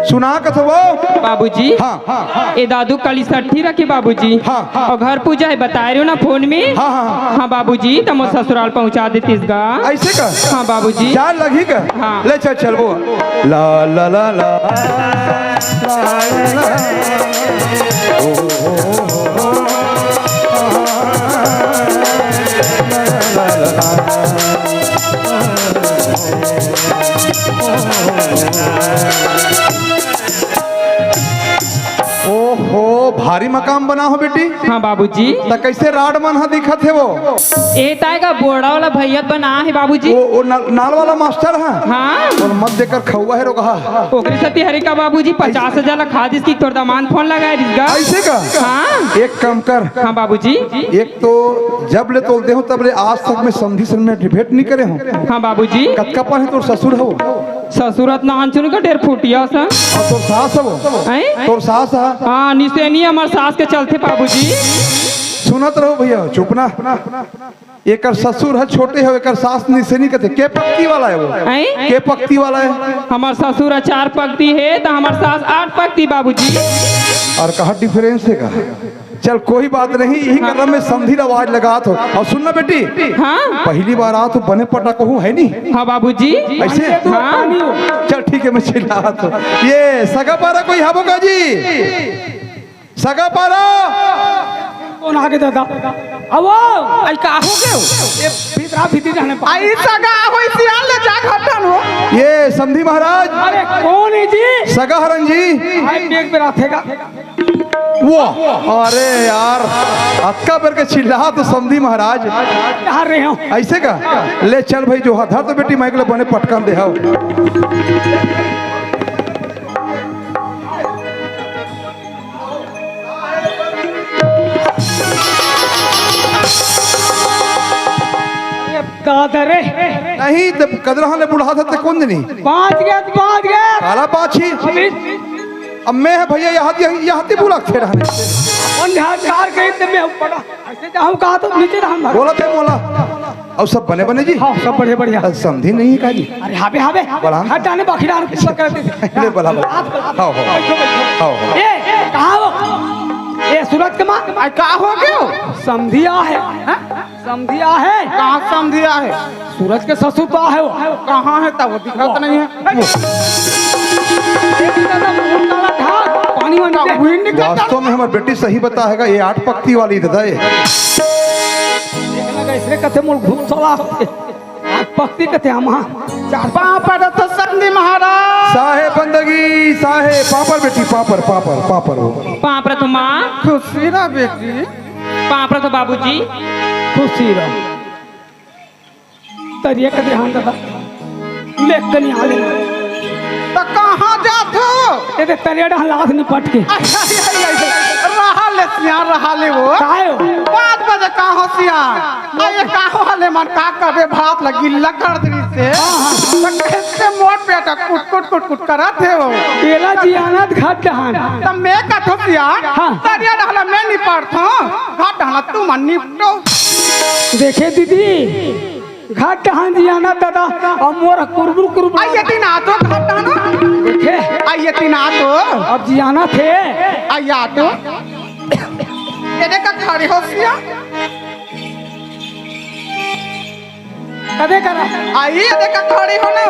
सुना कथो वो? बाबूजी। हाँ। ए दादू काली सट्ठी रखे बाबूजी। हाँ। अउ घर पूजा हे बताए रहे हो ना फोन में। हाँ, हाँ, हाँ। हाँ बाबूजी, त मोर ससुराल पहुँचा देतिस गा। अइसे का? हाँ बाबूजी। जाए लगही का? हाँ। ले चल, चलबो। ला, ला, ला, ला। ला, ला, ला। ओ, ओ, ओ, ओ। ला, ला, ला, ला। ओहो, भारी मकाम बना हो बेटी। हाँ बाबूजी। त कइसे राड मन ह दिखत हे वो? ए ताय का बोड़ा वाला भैया बना हे बाबूजी। ओ, ओ नल-, नाल वाला मास्टर ह? हाँ। अउ मत देकर खउआ हे रोगहा। ओकरे सेती हरे का बाबूजी, पचास हजार ला खा दिस कि तोर दमान फोन लगाए दिस गा। अइसे का? हाँ। एक काम कर। हाँ बाबूजी। एक तो जब ले तोल दे हो तब ले आज तक मैं समधी सन में भेंट नहीं करे हो। हाँ बाबूजी। कतका पढ़े तोर ससुर हो? ससुर अतना अनचुन का डेढ़ फुटिया सन। अउ तोर सास हो? हैं? तोर सास ह? हाँ, निसेनी हमर सास के चलथे बाबूजी। सुनत रहो भैया, चुप ना। एकर ससुर ह छोटे हो, एकर सास निसेनी कथे। के पक्ति वाला हे वो? हैं? के पक्ति वाला हे? हमर ससुर ह चार पक्ति हे, त हमर सास आठ पक्ति बाबूजी। अउ कहाँ difference हे का? चल, कोई बात नहीं, इही हाँ। क्रम में समधी ला आवाज लगात हो। अउ सुन ना बेटी, हाँ। पहली बार आत हो, बने पटक हो, है नी? हाँ बाबूजी। अइसे? हाँ। चल ठीक हे, मैं चिल्लात हो। ये सगा पारा कोई हबो का जी? सगा पारा? कोन आगे दादा? अवो! आई का हो गयो? ये भीतरा भीतरी जाने पा। आई सगा हो, इसी हाल ले जा घटन हो। ये समधी महाराज। अरे कोन हे जी? सगा हरन जी। आई बेग पे रखेगा। वाह, अरे यार, अतका बेर के चिल्लात हो समधी महाराज। अइसे का? ले चल भाई, जो हाथ धर तो बेटी, माइक ला बने पटकन दे हव। दादा रे। नहीं, त कदरहा ले बुढ़ा था, त कोन दिनी? बाँच गे, बाँच गे। काला पाछी। अभी अब मैं ह भइया, यहाँ, यहाँ, यहाँ ते बुला के रहने। अपन झाड़कार कहीं ते मैं ऊपर ऐसे जाहूँ कहा तो नीचे रहन भाग। बोला थे मोला। अउ सब बने बने जी? हाँ, सब बढ़िया, बढ़िया। अ, समधी नहीं है का जी? अरे हाबे, हाबे। बोला। हाथ डाले बाकी डाल पूरा कर दे। नहीं, बोला, बोला। हाथ, हाथ। हाँ, हाँ। बैठो, बैठो। हाँ, हाँ। ए, कहाँ हो? ए, सूरज के माँ। अरे, का हो गयो? समधी आहे। हाँ? समधी आहे। कहाँ समधी आहे? सूरज के ससुर तो आहे वो। कहाँ है तब? वो दिखाता नहीं है। पानी वानी दे। वास्तव में हमर बेटी सही बता है, ये आठ पक्ति वाली दादा ये। देखना कैसे कथे मोर घूम चला। आठ पक्ति कथे हम। चार पाँव पर तो समधी महाराज। साहे बंदगी, साहे पापड़ बेटी, पापड़, पापड़, पापड़ हो। पापड़ तो माँ। खुशी रह बेटी। पापड़ तो बाबूजी। खुशी रह। तरिया के ध्यान रखा। लेख के नहीं आले। तो कहाँ जात हो? ये तो तरिया डहलास निपट के। अच्छा, ये, ये, ये, रहा ले सियान, रहा ले वो। काहे हो? पाँच बजे का हो सियान? आ, ये का हो हले मन का कबे भात लगी लकड़ दरी से। हाँ, हाँ। तो कैसे मोट पेट कुट, कुट, कुट, कुट करत हे वो? बेला जी आनत घाट डहान। तो मैं कथो सियान, हाँ। तरिया डहला मैं निपटथो, घाट डहला तू मन निपटो। देखे दीदी, घाट डहान जी आना दादा, अब मोर कुरबुर कुरबुर। आइए तीन आ तो घाट डहान। देखे? आइए तीन आ तो। अब जी आना थे। आइए आ तो। ये देखा खड़ी हो सिया। कदे करा? आइए देखा खड़ी हो ना।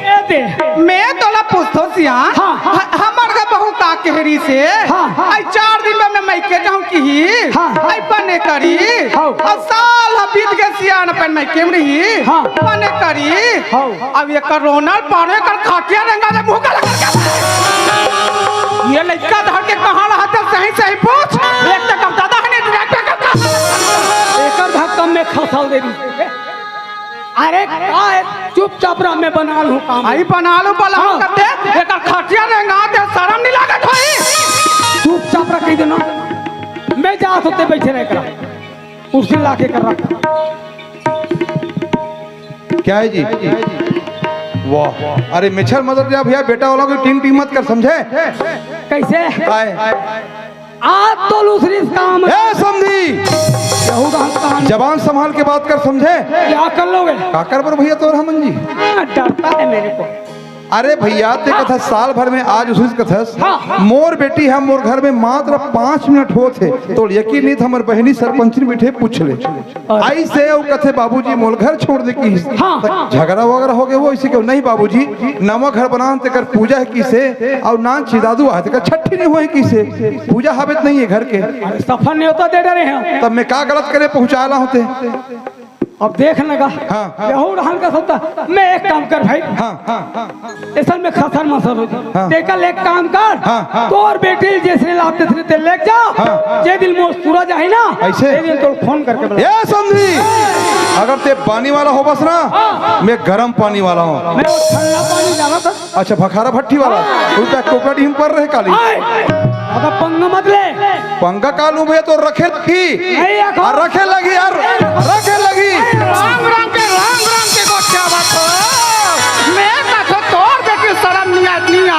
ए दे। मैं तोला पूछथो सिया। हाँ, हाँ। ह-, हमर घर बहू का कहरी से। हाँ, हाँ। आई चार दिन में मैं मइके जाऊं की। हाँ, हाँ। आई बने करी। हाँ। अब साल ह बीत गए सिया न अपन मइके में रही। हाँ। बने करी। हाँ। अब ये कोरोना पाने कर खाटिया रेंगा दे मुंह का लगा। ये लइका धर के कहाँ रहा था सही सही पूछ। एक तो कब दादा है नहीं direct कर। एकर धक्का में खसाल दे दी। अरे का है? चुपचाप रह, मैं बना लूं काम। आई बना लूं, बला हाँ। करते, एकर खटिया रेंगा दे, शर्म नहीं लागत होई? चुपचाप रह, कह देना, मैं जा सोते बैठे रह करा, कुर्सी लाके कर रख। क्या है जी? वाह, अरे मेछर मदर जा भैया, बेटा वाला कोई टीम टीम मत कर, समझे? कैसे? काय? आज तो दूसरी काम ए समधी, यहूदा हम कहानी जबान संभाल के बात कर, समझे? क्या कर लोगे? का कर बर भैया तोर हमन जी? हाँ, डरता है मेरे को। अरे भैया, ते कथस साल भर में आज उसी कथस, हाँ, हाँ। मोर बेटी है, मोर घर में मात्र पाँच मिनट होत हे, तो यकीन नहीं था, हमर बहिनी सरपंच ने बैठे पूछ ले। अइसे अउ कथे, "बाबूजी, मोल घर छोड़ दे," किहिस। हाँ। त झगड़ा वगैरह हो गए, वो इसी के, "नहीं बाबूजी, नवा घर बनान तेकर पूजा हे," किसे, "अउ नान चिदादू आहे, तेकर छट्ठी नहीं होए," किसे, "पूजा हाबे त नहीं है घर के।" अरे, सफा न्योता दे डरे हैं। तब मैं का गलत करे, पहुँचा ला होते। अब देख लगा। हाँ। यहू रहन का सोता, मैं एक काम कर भाई। हाँ, हाँ, हाँ। असल में खसर मसर हो जाए। हाँ। तेकर एक काम कर, हाँ, हाँ। तोर बेटी जैसे लाते थे ते लेके जा, हाँ। जे दिन मोर सूरज आहे ना, ऐसे? जे दिन तोर फोन करके बुला। ए समधी, अगर ते पानी वाला हो बस ना, हाँ। मैं गरम पानी वाला हूँ। मैं वो ठंडा पानी डाला था। अच्छा, भखारा भट्टी वाला? हाँ। तू क्या कोकरा डीम पर रहे काली? आए, अब पंगा मत ले। पंगा कालू भैया तो रखे लगी। नहीं रखो। आ, रखे लगी यार, रखे लगी। राम राम के, राम राम के गोठिया बात हो। मैं कथो तोर बेटी शरम निया, निया।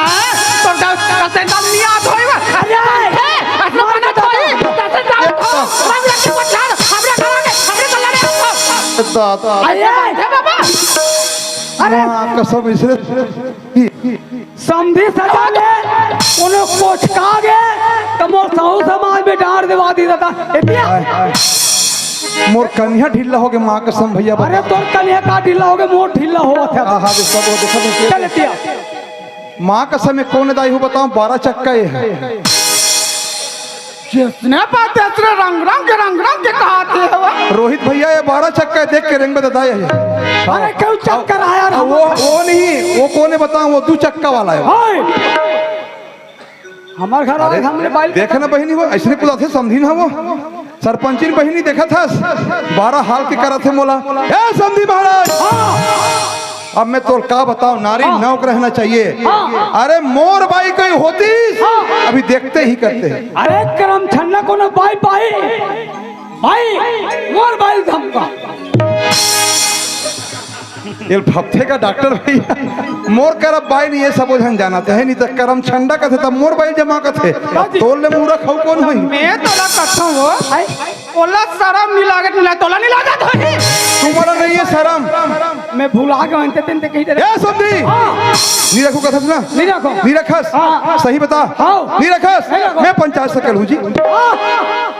तो दस, दस दम निया धोई बा। अरे, ऐसे मत धोई। दस दम धो। राम राम के गोठिया, हमरा घर के, हमरा घर के। दादा। अरे, हे बाबा। अरे। माँ कसम इसरे। समधी सजा ले, कोनो कोचका गे, त मोर सहू समाज में डांड़ देवा दी दादा। एतिया। मोर कनिहा ढीला होगे, माँ कसम भैया बता। अरे तोर कनिहा का ढीला होगे, मोर ढीला होवत हे। हाँ, हाँ, देखो, देखो, देखो। चल एतिया। माँ कसम, ये कौन दाई हो बताओ, बारह चक्का ये है। जिसने पाते असरे रंग रंग के, रंग रंग के कहा थे हवा। रोहित भैया, ये बारह चक्का है, देख के रेंग में दादा ये है। अरे, क्यों चक्कर आया रे? वो, वो नहीं, वो कौन है बताओ, वो दो चक्का वाला है। हाय। हमार घर अरे, आए, हमने बाइक देखे ना बहिनी, वो ऐसने कुदाथे समधी ना वो। सरपंचिन बहिनी देखत हस, बारह हाल के करत हे मोला। ए समधी महाराज! हाँ। अब मैं तोर का बताओ, नारी हाँ। नौक रहना चाहिए। हाँ। अरे मोर बाई कोई होतीस, हाँ। अभी देखते ही करते। अरे करम छन्ना कोनो बाई पाही, भाई, मोर बाई धमका। तेल फपथे का डॉक्टर भैया, मोर करब बाई नहीं, ये सबो झन जानत हे, नहीं त करम छंडा कथे, तब मोर बाई जमा कथे। तोर ले मूरख हऊ कोन होही? मैं तोला कथंव वो। ओला सरम नहीं लागत, नहीं लागत, तोला नहीं लागत होही। तुम्हारा नहीं है सरम। मैं भुला गया हूँ, तेन ते कही दे। ए, समधी। हाँ। नहीं रखू कथस ना? नहीं रखो। नहीं रखस? हाँ। सही बता। हाँ। नहीं रखस? नहीं रखो। मैं पंचायत सकल हूँ जी। हाँ।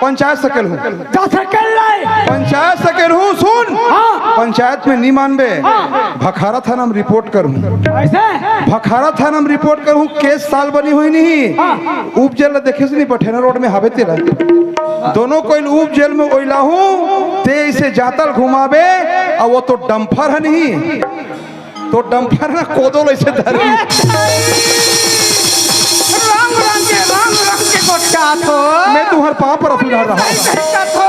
पंचायत सकल हूँ। जा सकल नहीं। पंचायत सकल हूँ, सुन। हाँ। पंचायत में नहीं मानबे। हाँ। भखारा थाना में रिपोर्ट करूँ। ऐसे? भखारा थाना में रिपोर्ट करूँ, केस साल बनी हुई नहीं। हाँ। उपजेल ला देखे से नहीं, बठेना रोड में हावे तेला। दोनों कोई उपजेल में ओइला हूँ, ते इसे जातल घुमाबे, अब वो तो डंफर है नहीं, तो डंफर ना कोदो ले से धरी। रंग रंग के, रंग रंग के गोठियात हो। मैं तुम्हारे पाँव पर सुधार रहा हूँ। सही, सही कहत हो।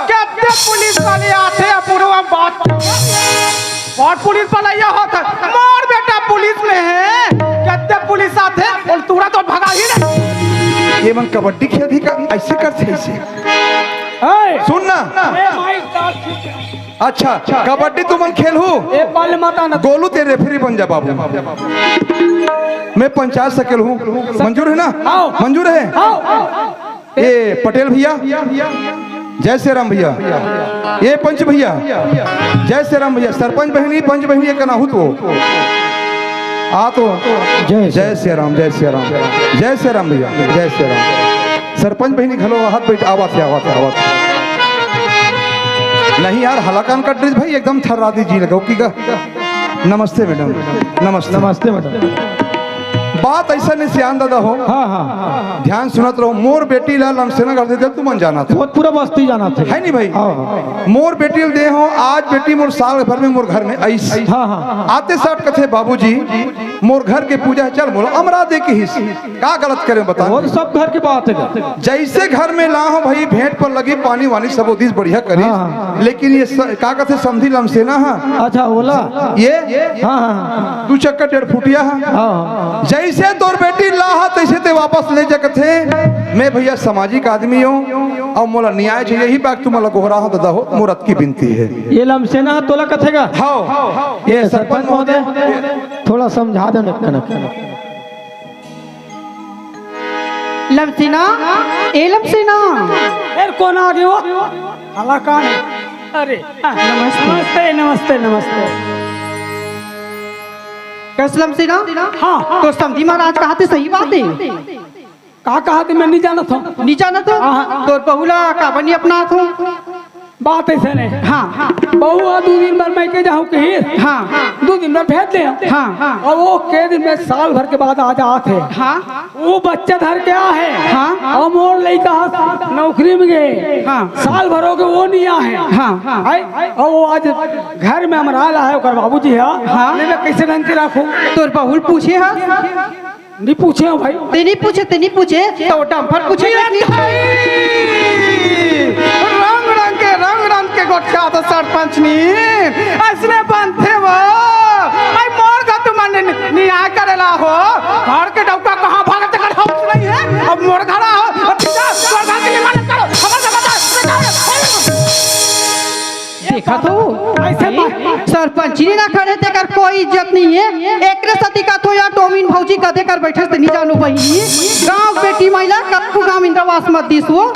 कते पुलिस वाले आथे, अपुरवा बात। और पुलिस वाला यह होता, मोर बेटा पुलिस में है, कते पुलिस आथे, और तुरंत तो भगा ही नहीं। ये मन कबड्डी खेलही का, ऐसे करथे ऐसे। ए! सुन ना। ए भाई, साथ खींच। अच्छा, कबड्डी तुमन खेलहू? ए, बल माता न। गोलू ते रेफरी बन जा बाबू। मैं पंचायत सकल हूँ, मंजूर है ना? आओ। मंजूर है? आओ। ए पटेल भैया, जय श्री राम भैया। ए पंच भैया, जय श्री राम भैया। सरपंच बहिनी, पंच बहिनी, एक ना हो तो आ तो। जय जय श्री राम, जय श्री राम, जय श्री राम भैया, जय श्री राम। सरपंच बहिनी घलो हाथ बैठ, आवाज से, आवाज से, आवाज से। नहीं यार, हलाकान का ड्रेस भाई एकदम थर्रा दीजिए, लगा कि गा। नमस्ते मैडम। नमस्ते। नमस्ते मैडम। बात ऐसा नहीं सियान दादा हो। हाँ, हाँ। ध्यान सुनत रहो, मोर बेटी ला लमसेना घर दे दे, तुमन जानत हो। वो पूरा बस्ती जानत हे। है नहीं भाई? हाँ, हाँ। मोर बेटी ला दे हो, आज बेटी मोर साल भर में मोर घर में आइस। हाँ, हाँ। आते साथ कथे, "बाबूजी, मोर घर के पूजा है, चल मोला अमरा दे," किहिस। का गलत करे बताओ? वो तो सब घर के बात है। जैसे घर में ला हो भाई, भेंट पर लगी, पानी वानी सब ओदिस बढ़िया करिस। हाँ, हाँ। लेकिन ये स-, का कथे समधी लमसेना हा। अच्छा, ओला। ये हाँ, हाँ, हाँ। दू चक्कर डेढ़ फुटिया हा। हाँ, हाँ। जैसे तोर बेटी ला हा, तैसे ते वापस ले जा कथे। मैं भैया सामाजिक आदमी हूँ और मोला न्याय चाहिए, यही बात तुम्हारा गोहरा हा दादा हो, मोर अतकी बिनती है। ये लमसेना हा तोला कथेगा? हाँ। ये सरपंच महोदय, थोड़ा समझा देना कनक। लमसीना, ए लमसीना। ए, कोन आ गे वो? हला कान हे? अरे, नमस्ते। नमस्ते, नमस्ते, नमस्ते। कस लमसीना? हाँ। तोर समधी महाराज कहाथे सही बात हे? का कहाथे मैं नहीं जानत हूँ। नहीं जानत हो? हाँ, हाँ। तोर बहू ला काबर नहीं अपनात हो? बात ऐसे नहीं। हाँ। बहू हा दू दिन बर मइके जाहूँ कहिस। हाँ। दू दिन बर भेज दे। हाँ। और वो के दिन में साल भर के बाद आ जात हे। हाँ। वो बच्चा धर के आ हे। हाँ। और मोर लइका हा नौकरी में गे। हाँ। साल भर हो गे वो नहीं आ हे। हाँ। आय? और वो आज घर में अमराल आए, ओकर बाबूजी हा। हाँ। ले मैं कैसे ढंग के रखूँ? तोर बहू ल पूछे हा? नहीं पूछे हो भाई। ते नहीं पूछे, ते नहीं पूछे, तो डंफर पूछे ये नहीं। रंग रंग के, रंग रंग के गोठियाथे सरपंचनी। अइसने बनथे वो। भाई मोर घर तुमन न्याय करेला हो। घर के डौका कहाँ भागत कर होश नहीं हे। अब मोर घर आओ, अब जा, मोर घर के निर्माण करो। हमर जगह जा, देखत हो? ऐसे नहीं। सरपंचनी ना खड़े तेकर कोई इज्जत नहीं हे। एकरे सेती कथो या टोमिन भौजी कदे कर बैठे से नहीं जानू बहिनी। गाँव बेटी महिला कब गाँव इंद्रावास मत दिस वो।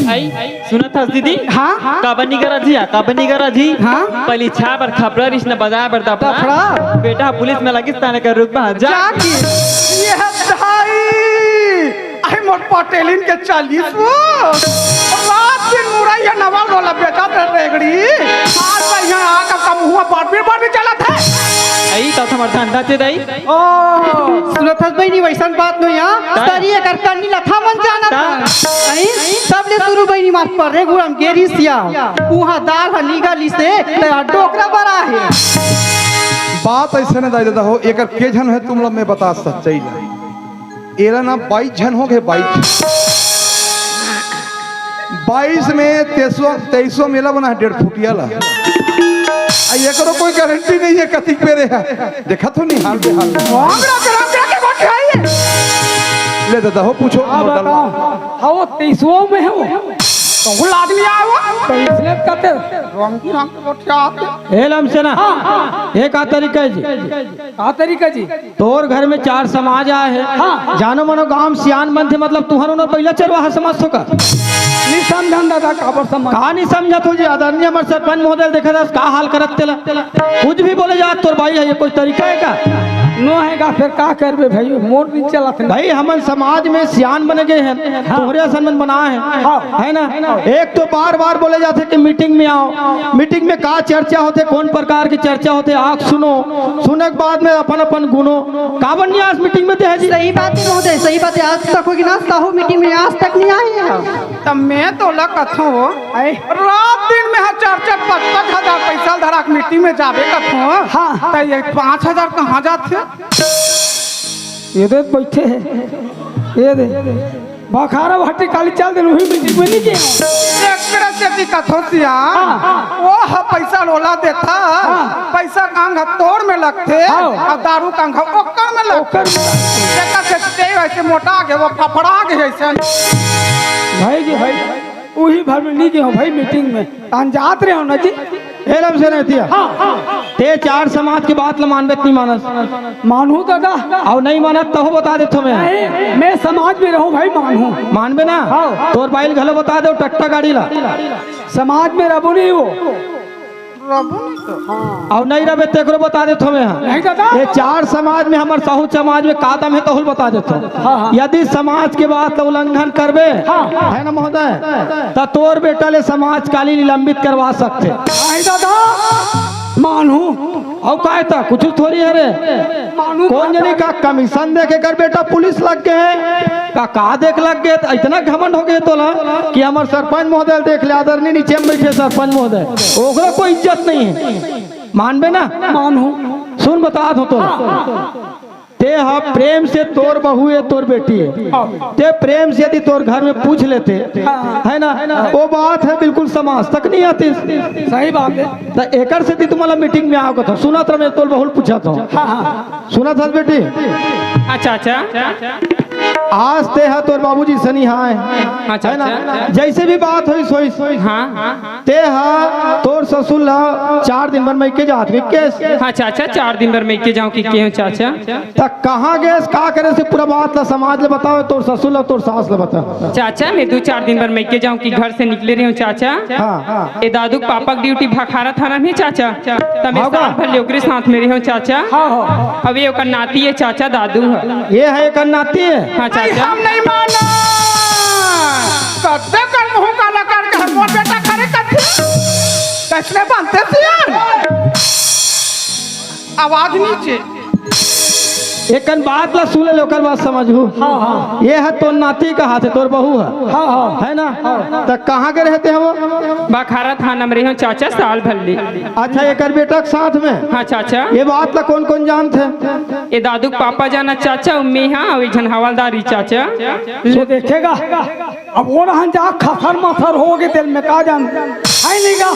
आई, सुनत हस दीदी? हाँ? काबर नहीं करा जी, काबर नहीं करा जी? हाँ? पहली छा बर खपरा रिस न बजा बर दफड़ा। दफड़ा? बेटा पुलिस में लगिस ताने कर रुक बा, जा। जा की? ये भाई। अरे मोर पटेलिन के चालीस वो। रात दिन मुरई या नवल वाला बेचत हे रेगड़ी। आज मैं यहाँ आकर कम हुआ बार भी बार भी चलत हे। आई तो समर्थन दाते दाई। ओ। सुनत हस बहिनी, वैसन बात नो या। ताई। सरी एकर करनी लथा मन जानत ताई। हे। आई, सब ले शुरू बहिनी मार पर रे गुरम गेरी सिया। उहाँ दाल ह नीगा लिसे, ते डोकरा बरा हे। बात ऐसे ने दाई दादा हो, एकर के झन हे तुम लोग मैं बता सच्चाई ला। एला ना बाईस झन हो गे, बाईस। बाईस में तेईसवा, तेईसवा मेला बना हे डेढ़ फुटिया ला। आ, एकरो कोई गारंटी नहीं हे, कतिक बेरे हे। देखत हो निहाल बेहाल। हमरा के, हमरा के गोठियाई। ले दादा हो, पूछो। हाँ, बताओ। हाँ, वो तेईसवा में हे वो। कुल आदमी आए हो। तो इसलिए कहते रंग बिरंग के गोठिया आते। ए लमसेना, हाँ, हाँ। ए का तरीका है जी? का तरीका जी? तोर घर में चार समाज आए हे। हाँ। जानो मानो गांव सियान मन थे, मतलब तुहर उनर पहिला चरवाहा समझथो का? नहीं समझन दादा, काबर समझ? का नहीं समझत हो जी? आदरणीय हमर सरपंच महोदय देखत हस, का हाल करत तेला? कुछ भी बोले जात तोर भाई हे, ये कोई तरीका हे का? नो हे का, फिर का करबे भाई, मोर नहीं चलत हे। भाई हमन समाज में सियान बने गए हैं, हाँ। तोहरे असन मन बना है, हाँ। है ना? एक तो बार बार बोले जाते कि मीटिंग में आओ, मीटिंग में का चर्चा होते, कौन प्रकार की चर्चा होते, आके सुनो, सुने के बाद में अपन अपन गुनो। काबर नहीं आस मीटिंग में ते है जी? सही बात है महोदय, सही बात है। आज तक होगी ना साहू मीटिंग में, आज तक नहीं आए हैं। तब मैं तोला कथों, आए। रात दिन में हाँ चार चार पाँच पाँच हजार पैसा धरा के मीटिंग में जाबे कथों। हाँ। तो ये पाँच हजार कहाँ जाते? ये दे बैठे हैं, ये दे। भखारा भाटी काली चल दे, वही मीटिंग में नहीं गए। एकरा सेती कथों सियान, हाँ। वो ह पैसा लोला देता, हाँ। पैसा कांग ह तोर में लगथे, हाँ। अउ दारू कांग ह ओकर में लगथे। ओकर में लगथे। जेकर से तेल ऐसे मोटा गे, वो फफड़ा गे ऐसे। भाई जी, भाई, उही भर में नहीं गए हो भाई मीटिंग में, तान जात रहे हो ना जी। ए लमसेना एती आ। हाँ, हाँ। ते चार समाज के बात ल मानबे त नहीं मानस? मानहूँ दादा। अउ नहीं मानत तहूँ बता देथों मैं। नहीं, मैं समाज में रहूँ भाई, मानहूँ। मानबे ना? हाँ। तोर बाई ल घलो बता देव, टट्टा गाड़ी ला। समाज में रहबो नहीं वो। रहबो नहीं तो। हाँ। अउ नहीं रहबे तेकरो बता देथों मैं। नहीं दादा। ये चार समाज में, हमर साहू समाज में का दम हे तहूँ ल बता देथों। हाँ, हाँ। यदि समाज के बात ल उल्लंघन करबे, हाँ। है ना महोदय, त तोर बेटा ले समाज काली निलंबित करवा सकथे। नहीं दादा, मानहूँ। अउ काय त कुछ थोड़ी हे रे। मानहूँ कौन दादा। जनी का कमीशन देके कर बेटा पुलिस लग गए हे? का, का देख लग गए? त इतना घमंड हो गए तोला कि हमर सरपंच महोदय ल देख ले, आदरणीय नीचे में बैठे सरपंच महोदय, ओकरो कोई इज्जत नहीं हे। मानबे ना? मानहूँ। सुन, बतात हों तोला। हाँ, हाँ। ते ह प्रेम से, तोर बहू हे, तोर बेटी हे, हाँ। ते प्रेम से यदि तोर घर में पूछ लेते, हाँ, हाँ। है ना, वो बात हे बिल्कुल समाज तक नहीं आतिस। सही बात हे। त एकर सेती तुम्हला मीटिंग में आव कथों, सुनत रह, मैं तोर बहू ल पूछत हों। हाँ, हाँ। सुनत हस बेटी? अच्छा, अच्छा। आज ते ह तोर बाबूजी सनिहाय, अच्छा, है ना? अच्छा। जैसे भी बात होइस, होइस। हाँ। ते ह तोर ससुर ला चार दिन बर मइके जात हे, केस? हाँ चाचा, चार दिन बर मइके जाऊँ कहिके हों चाचा। त कहाँ गेस, का करे से पूरा बात ला समाज ला बताओ, तोर ससुर ला, तोर सास ला बता। चाचा, मैं दू चार दिन बर मइके जाऊँ कहिके घर से निकले रहे हों चाचा। हाँ। ए दादू के पापा के ड्यूटी भखारा थाना में हे चाचा। त मैं हाँ का? साल भर ले ओकरे साथ में रहे हों चाचा। हाँ, हाँ। अउ ए ओकर नाती हे चाचा, दादू ह। ए ह एकर नाती हे? हाँ चाचा। हम नहीं मानन। कत्ते कर मुँह काला करके हमर बेटा खड़े करथे। कइसने बनथे सियान? आवाज नीचे। एकन बात ला सुन ले, ओकर बाद समझहू। हाँ, हाँ। ए ह तोर नाती कहाथे, तोर बहू ह। हाँ, हाँ। है ना? हाँ। त कहाँ के रहे ते हव? भखारा थाना में रहे हों चाचा, साल भर ले। अच्छा, एकर बेटा के साथ में? हाँ चाचा। ए बात ला कौन कौन जानथे? ए दादू के पापा जानत चाचा, अउ मैं हा, अउ एक झन हवलदार ही चाचा। ले देखेगा, अब वो रहन जा खसर मसर हो गे, तेल में का जान। है नहीं गा?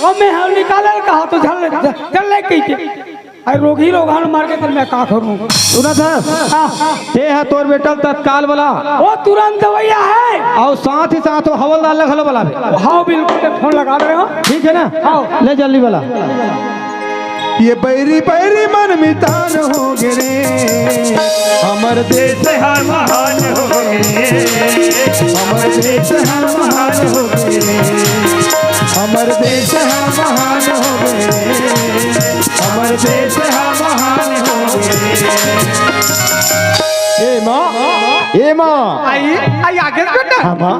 अब मैं हम निकाले कहा तो झल, झल ले कहिके। अरे रोगी रोगान मार के तेल में का करूँ? सुनत हस? हाँ। ते ह तोर बेटा ल तत्काल बला। वो तुरंत दवैया है। अउ साथ ही साथ वो हवलदार ल घलो बलाबे। हाँ, बिल्कुल, मैं फोन लगा रहे हो। ठीक है ना? हाँ। ले जल्दी बला। ये बैरी बैरी मन मितान हो गे रे, हमर देश ह महान हो गे रे, हमर देश ह महान हो गे रे, हमर देश ह महान हो गे रे, हमर देश ह महान हो गे रे। ए माँ, ए माँ। आई, आई आगे बेटा। हाँ माँ,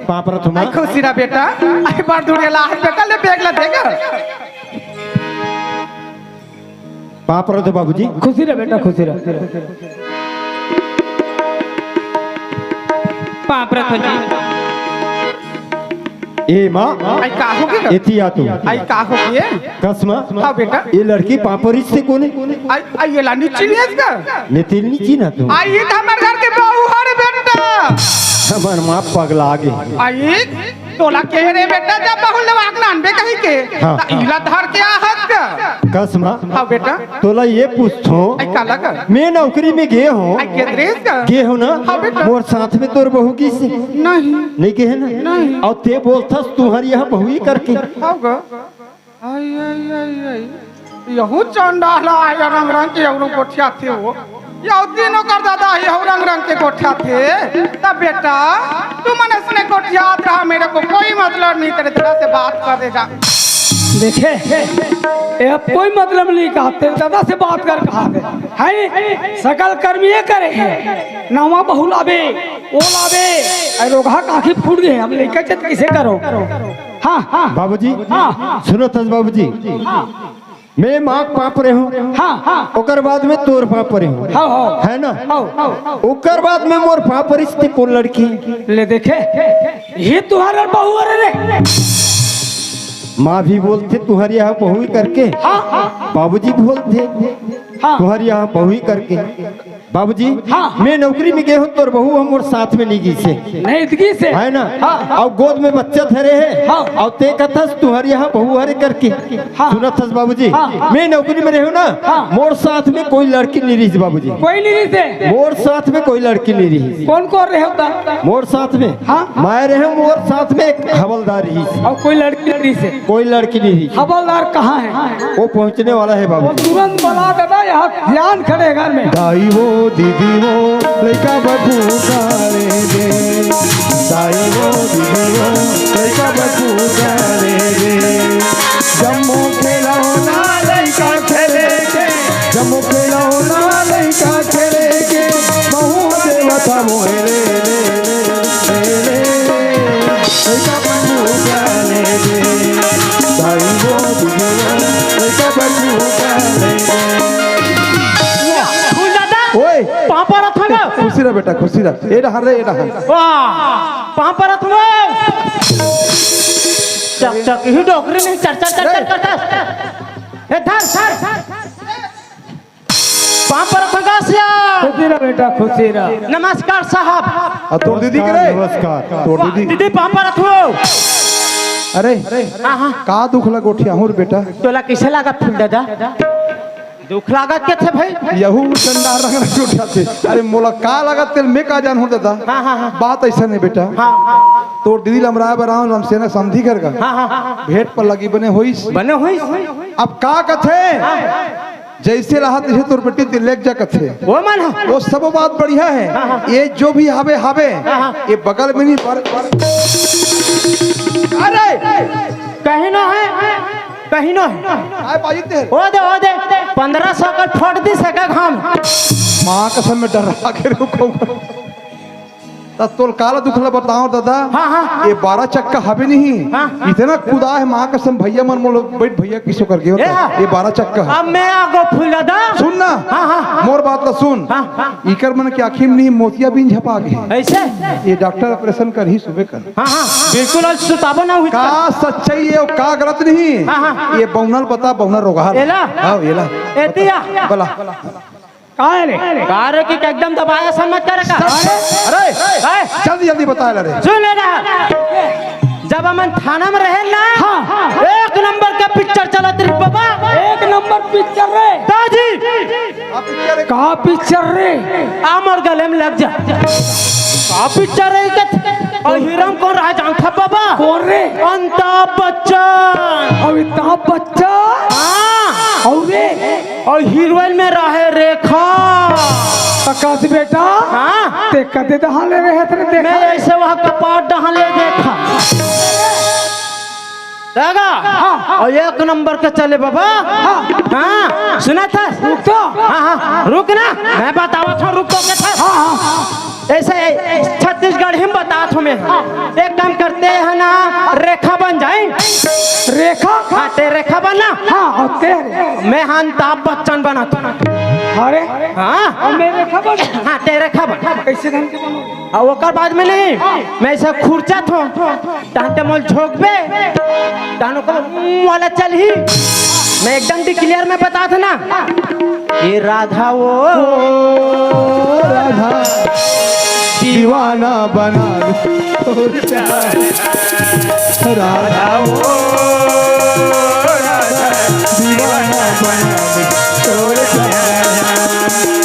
पाँव परत हों माँ। आई खुशी रह बेटा, आई बार दूर ला बेटा, ले बैग ला देगा। पाँव परत हों बाबूजी। खुशी रह बेटा, खुशी रह। पाँव परत हों जी। ए माँ, आई का हो गे? एती आ तू। आई का हो गे? कस माँ। हाँ बेटा। ए लड़की पाँव परिस ते कोने? आई, आई एला नी चिन्हेस का? मैं तेला नी चिन्हत हों। आई त हमर घर के बहू हरे बेटा। हमर माँ पगला गे। आई तोला कहे रे बेटा, जब बहू ल आग नानबे कही के, हाँ, त हाँ। इला धर के आहत का? कस माँ। हाँ बेटा। तोला ये पूछथों, आई काला का? मैं नौकरी में गे हों, आई के दृश्य का? गे हों ना? हाँ बेटा। मोर साथ में तोर बहू गिस हे? नहीं। नहीं गे हे ना? नहीं। अउ ते बोलथस तुंहर यहाँ बहू ही करके। हाँ गा। आई, आई, आई, आई। यहू चंडाल आय, रंग रंग के यहू गोठियाथे वो। यहू तीनों कर दादा यहू रंग रंग के गोठियाथे। तब बेटा, तुमन इसने गोठियात रहा, मेरे को कोई मतलब नहीं, तेरे दादा से बात कर दे जा। देखे, ये अब कोई मतलब नहीं कहा, तेरे दादा से बात कर कहा दे। है, सकल कर्म ये करे है। नवा बहू लाबे, वो लाबे। अरे रोगहा काखी फूट गए, अब लइका चेत किसे करो? हाँ, हाँ। बाबूजी, हाँ। सुनो तस बाबूजी, हाँ। मैं माँ के पाँव परे हों, हाँ, हाँ। ओकर बाद में तोर पाँव परे हों, हाँ, हाँ। है ना? हाँ, हाँ। ओकर बाद में मोर पाँव परिस ते कोन लड़की? ले देखे, ये तुंहर बहू हरे रे। माँ भी बोलथे तुंहर यहाँ बहू ही करके, हाँ, हाँ। बाबूजी बोलथे हाँ। तुंहर यहाँ बहू ही करके। बाबूजी, हाँ। मैं नौकरी में गे हों, तोर बहू ह मोर साथ में नहीं गिस हे। नहीं गिस हे। है ना? हाँ। अउ गोद में बच्चा धरे हे। हाँ। अउ ते कथस तुंहर यहाँ बहू हरे करके। हाँ। सुनत हस बाबूजी? हाँ। मैं नौकरी में रेहेंव ना, हाँ। मोर साथ में कोई लड़की नहीं रहिस बाबूजी। कोई नहीं रहिस हे? मोर साथ में कोई लड़की नहीं रहिस। कोन कोन रहे होता? मोर साथ में? हाँ। मैं रेहेंव, मोर साथ में एक हवलदार रहिस। अउ कोई लड़की नहीं रहिस हे? कोई लड़की नहीं रहिस। हवलदार कहाँ हे? वो पहुँचने वाला हे बाबूजी। तुरंत बला दादा, यहाँ ध्यान खड़े घर में। दाई वो, दीदी वो, लइका बकू करे दे। दाई वो, दीदी वो, लइका बकू करे दे। जम्मो खिलौना लइका खेले के, जम्मो खिलौना लइका खेले के, महू देवता मोहे ले, ले, ले, ले, ले। लइका बकू करे दे। दाई वो, दीदी वो, लइका बकू करे दे। फूल दादा, ओए। पाँव परत हंव। खुशी रह बेटा, खुशी रह। ए डहर रे, ए डहर। वाह, पाँव परत हंव। चक चक ही डोकरी नहीं, चर चर चर चर ए। चर चर। ए धर धर। पाँव परत हंव गा सियान। खुशी रह बेटा, खुशी रह। नमस्कार साहब। आ, तोर दीदी के रे? नमस्कार। तोर वाह, दीदी। दीदी पाँव परत हंव। अरे, हाँ, हाँ। का दुख ल गोठियाहूँ रे बेटा? तोला कइसे लागत फूल दादा? दुख लागत कथे भाई? यहू चंडाल रंग रंग उठाथे। अरे मोला का लागत तेला मैं का जानहूँ दादा? हाँ, हाँ, हाँ। बात अइसन हे बेटा। हाँ, हाँ। तोर दीदी ल अमराय बर आएंव, रमसेना समधी घर गा। हाँ, हाँ, हाँ। भेंट पल्ला गे बने होइस। बने होइस। अब का कथे? हाँ। जइसे लाहत तइसे तोर बेटी ल लेके जा कथे। वो मन ह? वो सब बात बढ़िया हे। हाँ, हाँ। ये जो भी हावे, हावे। हाँ, हाँ। ये बगल में नहीं, पर, पर। अरे! कहीं ना हे। कहीं नो हे। काय बाजी ते? ओ दे, ओ दे, पन्द्रह सौ का फोड़ दिस हे का घाम? माँ कसम मैं डर्रा के रुकहूँ। त तोला का दुख ल बतावँव दादा। हाँ, हाँ। ये बारह चक्का हवे नहीं। हाँ। इतना कुदा हे माँ कसम, भइया मन मोला बइठ भइया किसो कर गे हो ए, त। हाँ। ये बारह चक्का हे। अब मैं आगो फूल दादा। सुन ना। हाँ, हाँ। मोर बात ल सुन। हाँ, हाँ। इकर मन के आँखी में नहीं मोतियाबिंद झपा गे। अइसे? ये डॉक्टर ऑपरेशन करही सुबह कर। हाँ, हाँ, बिल्कुल, आज सुताबो ना हुई। का सच्चाई हे अउ का गलत नहीं? हाँ, हाँ। ये बउनल बता, बउनल रोगहा। एला? हाँ, एला। एतिया? बला। का हे रे? का रे कि एकदम दबाया सन मत करे का? अरे, अरे, अरे। जल्दी, जल्दी बता ला रे। सुन ले ना। जब हमन थाना में रहेन ना, हाँ। एक नंबर के पिक्चर चलत रही बाबा। एक नंबर पिक्चर रे। दाजी। का पिक्चर रे? आ मोर गले में लग जा। का पिक्चर हे कथे? अउ हीरो में कोन रहा जानथस बाबा? कोन रे? अमिताभ बच्चन। अमिताभ बच्चन? हाँ। अउ रे? अउ हीरोइन में रहे रेखा। त कस बेटा? हाँ। ते कते डहन ले रहे थे देखा? मैं अइसे वहाँ कपार डहन ले देखा। दादा, हाँ, हाँ। अउ एक नंबर के चले बाबा। हाँ। हाँ, सुनथस? रुक तो। हाँ, हाँ, रुक ना, मैं बतावत हँव, रुक तो कथे। हाँ, हाँ। अइसे छत्तीसगढ़ी में बतात हँव मैं। एक काम करते हैं ना, रेखा बन जाए। रेखा? हाँ, ते रेखा बन ना। हाँ, अउ ते? मैं अमिताभ बच्चन बनत हँव। अरे? हाँ। अउ मैं रेखा बन? हाँ, ते रेखा बन। कइसे ढंग के बनो? अउ ओकर बाद में नहीं, मैं अइसे खुरचत हँव, तहन ते मोला झोंकबे, तहन ओकर वाला चलही। मैं एकदम declare में बतात हँव ना, ये राधा वो ओ राधा दीवाना बना दे। राधा ओ राधा, दीवाना बना दे तोर प्यार।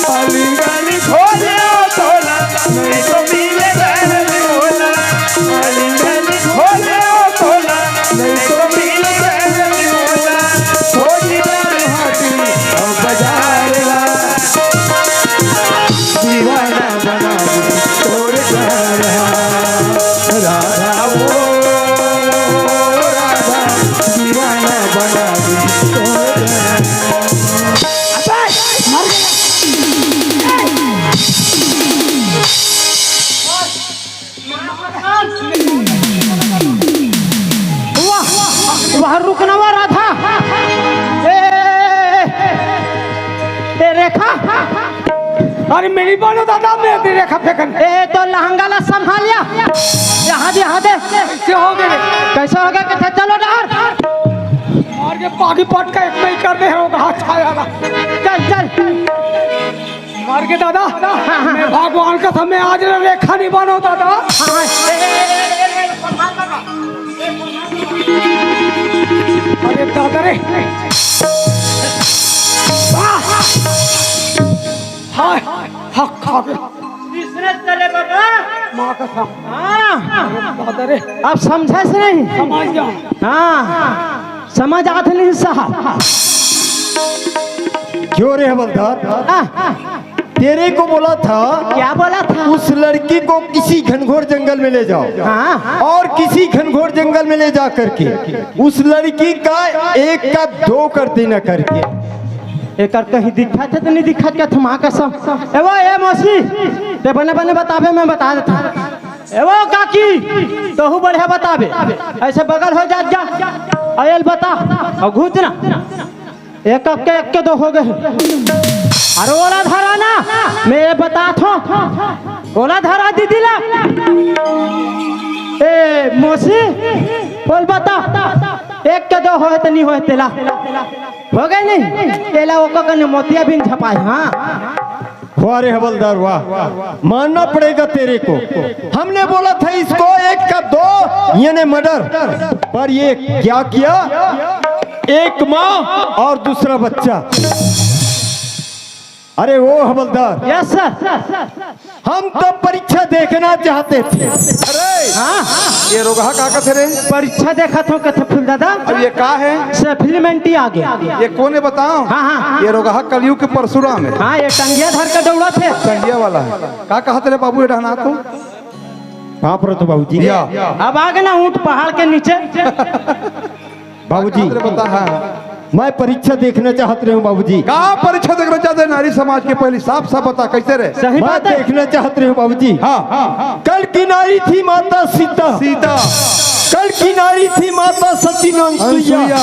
आलिंगन खोले ओ तोला, नहीं तो मिले दर्द होला। आलिंगन खोले ओ तोला, नहीं तो मिले दर्द होला। छोड़ी बार हाथी अब बाजार ला। दीवाना बना दे तोर प्यार। राधा ओ राधा, दीवाना बना दे तोर प्यार। अबे, मर गया। वाह, वाह, रुकना वा राधा। ए, ए, ए, ए, ए, रेखा। अरे मेरी बहन दादा, मैं भी रेखा फेंकन। ए, तो लहंगा ला संभाल या। यहाँ दे, यहाँ दे। कैसे हो गए? कैसे हो गया? कैसे? चलो डहर। मार के पागी पटका एक नहीं कर दे रहा हूँ, हाथ आया ना। चल, चल। मार के दादा, हाँ, हाँ, मैं हाँ। भगवान का समय आज ना रेखा नहीं बनो दादा। हाँ, हाँ। अरे दादा रे। हाय, हक खा गया। तीसरे तले बाबा। माँ कसम। हाँ। दादा रे। अब समझे से नहीं? समझ गया। हाँ। समझ आत नहीं साहब। क्यों रे हवलदार? हाँ। तेरे को बोला था, क्या बोला था? उस लड़की को किसी घनघोर जंगल में ले जाओ। हाँ। और किसी घनघोर जंगल में ले जा करके उस लड़की का एक का दो कर देना करके। एकर कहीं दिखत हे त नहीं दिखत का, माँ कसम। ए वो, ए मौसी, ते बने बने बताबे, मैं बता देता। ए वो काकी, तोहू बढ़िया बताबे। ऐसे बगल हो जा, जा। आयल बता, और घूच ना। एक अक्के, एक के दो हो गए। अरे ओला धरा ना, मैं ये बतात हूँ। ओला धरा दीदी ला। ए मौसी, बोल बता, एक के दो होए त नहीं होए तेला? हो गए नहीं? तेला ओको कने मोतिया बिन छपाए, हाँ। वाह रे हवलदार, वाह, मानना पड़ेगा तेरे को। हमने बोला था इसको एक का दो, यानी मर्डर, पर ये क्या किया? एक माँ और दूसरा बच्चा। अरे वो हवलदार, यस सर। हम तो परीक्षा देखना चाहते थे। अरे हाँ। ये रोगहा का कथे रे? परीक्षा देखत हो कथे फूल दादा। अब ये का है? सप्लीमेंट्री आ गया। ये कौन है बताओ? हाँ, हाँ। ये रोगहा कलयुग के परशुराम है। हाँ, ये टंगिया धर के दौड़त हे। टंगिया वाला है। का कहत रे बाबू ये डहना तो? कहाँ पर हो तो बाबूजी? या। अब आ गए ना ऊंट पहाड़ के नीचे। बाबूजी, अरे बता, हाँ। मैं परीक्षा देखना चाहत रहे हूँ बाबूजी। का परीक्षा देखना चाहते हैं? नारी समाज के पहले साफ साफ बता, कैसे रे? सही मैं बात है। देखना चाहत रहे हूँ बाबूजी। हाँ, हाँ। कल की नारी थी माता सीता। सीता। कल की नारी थी माता सती नंसुईया। नंसुईया।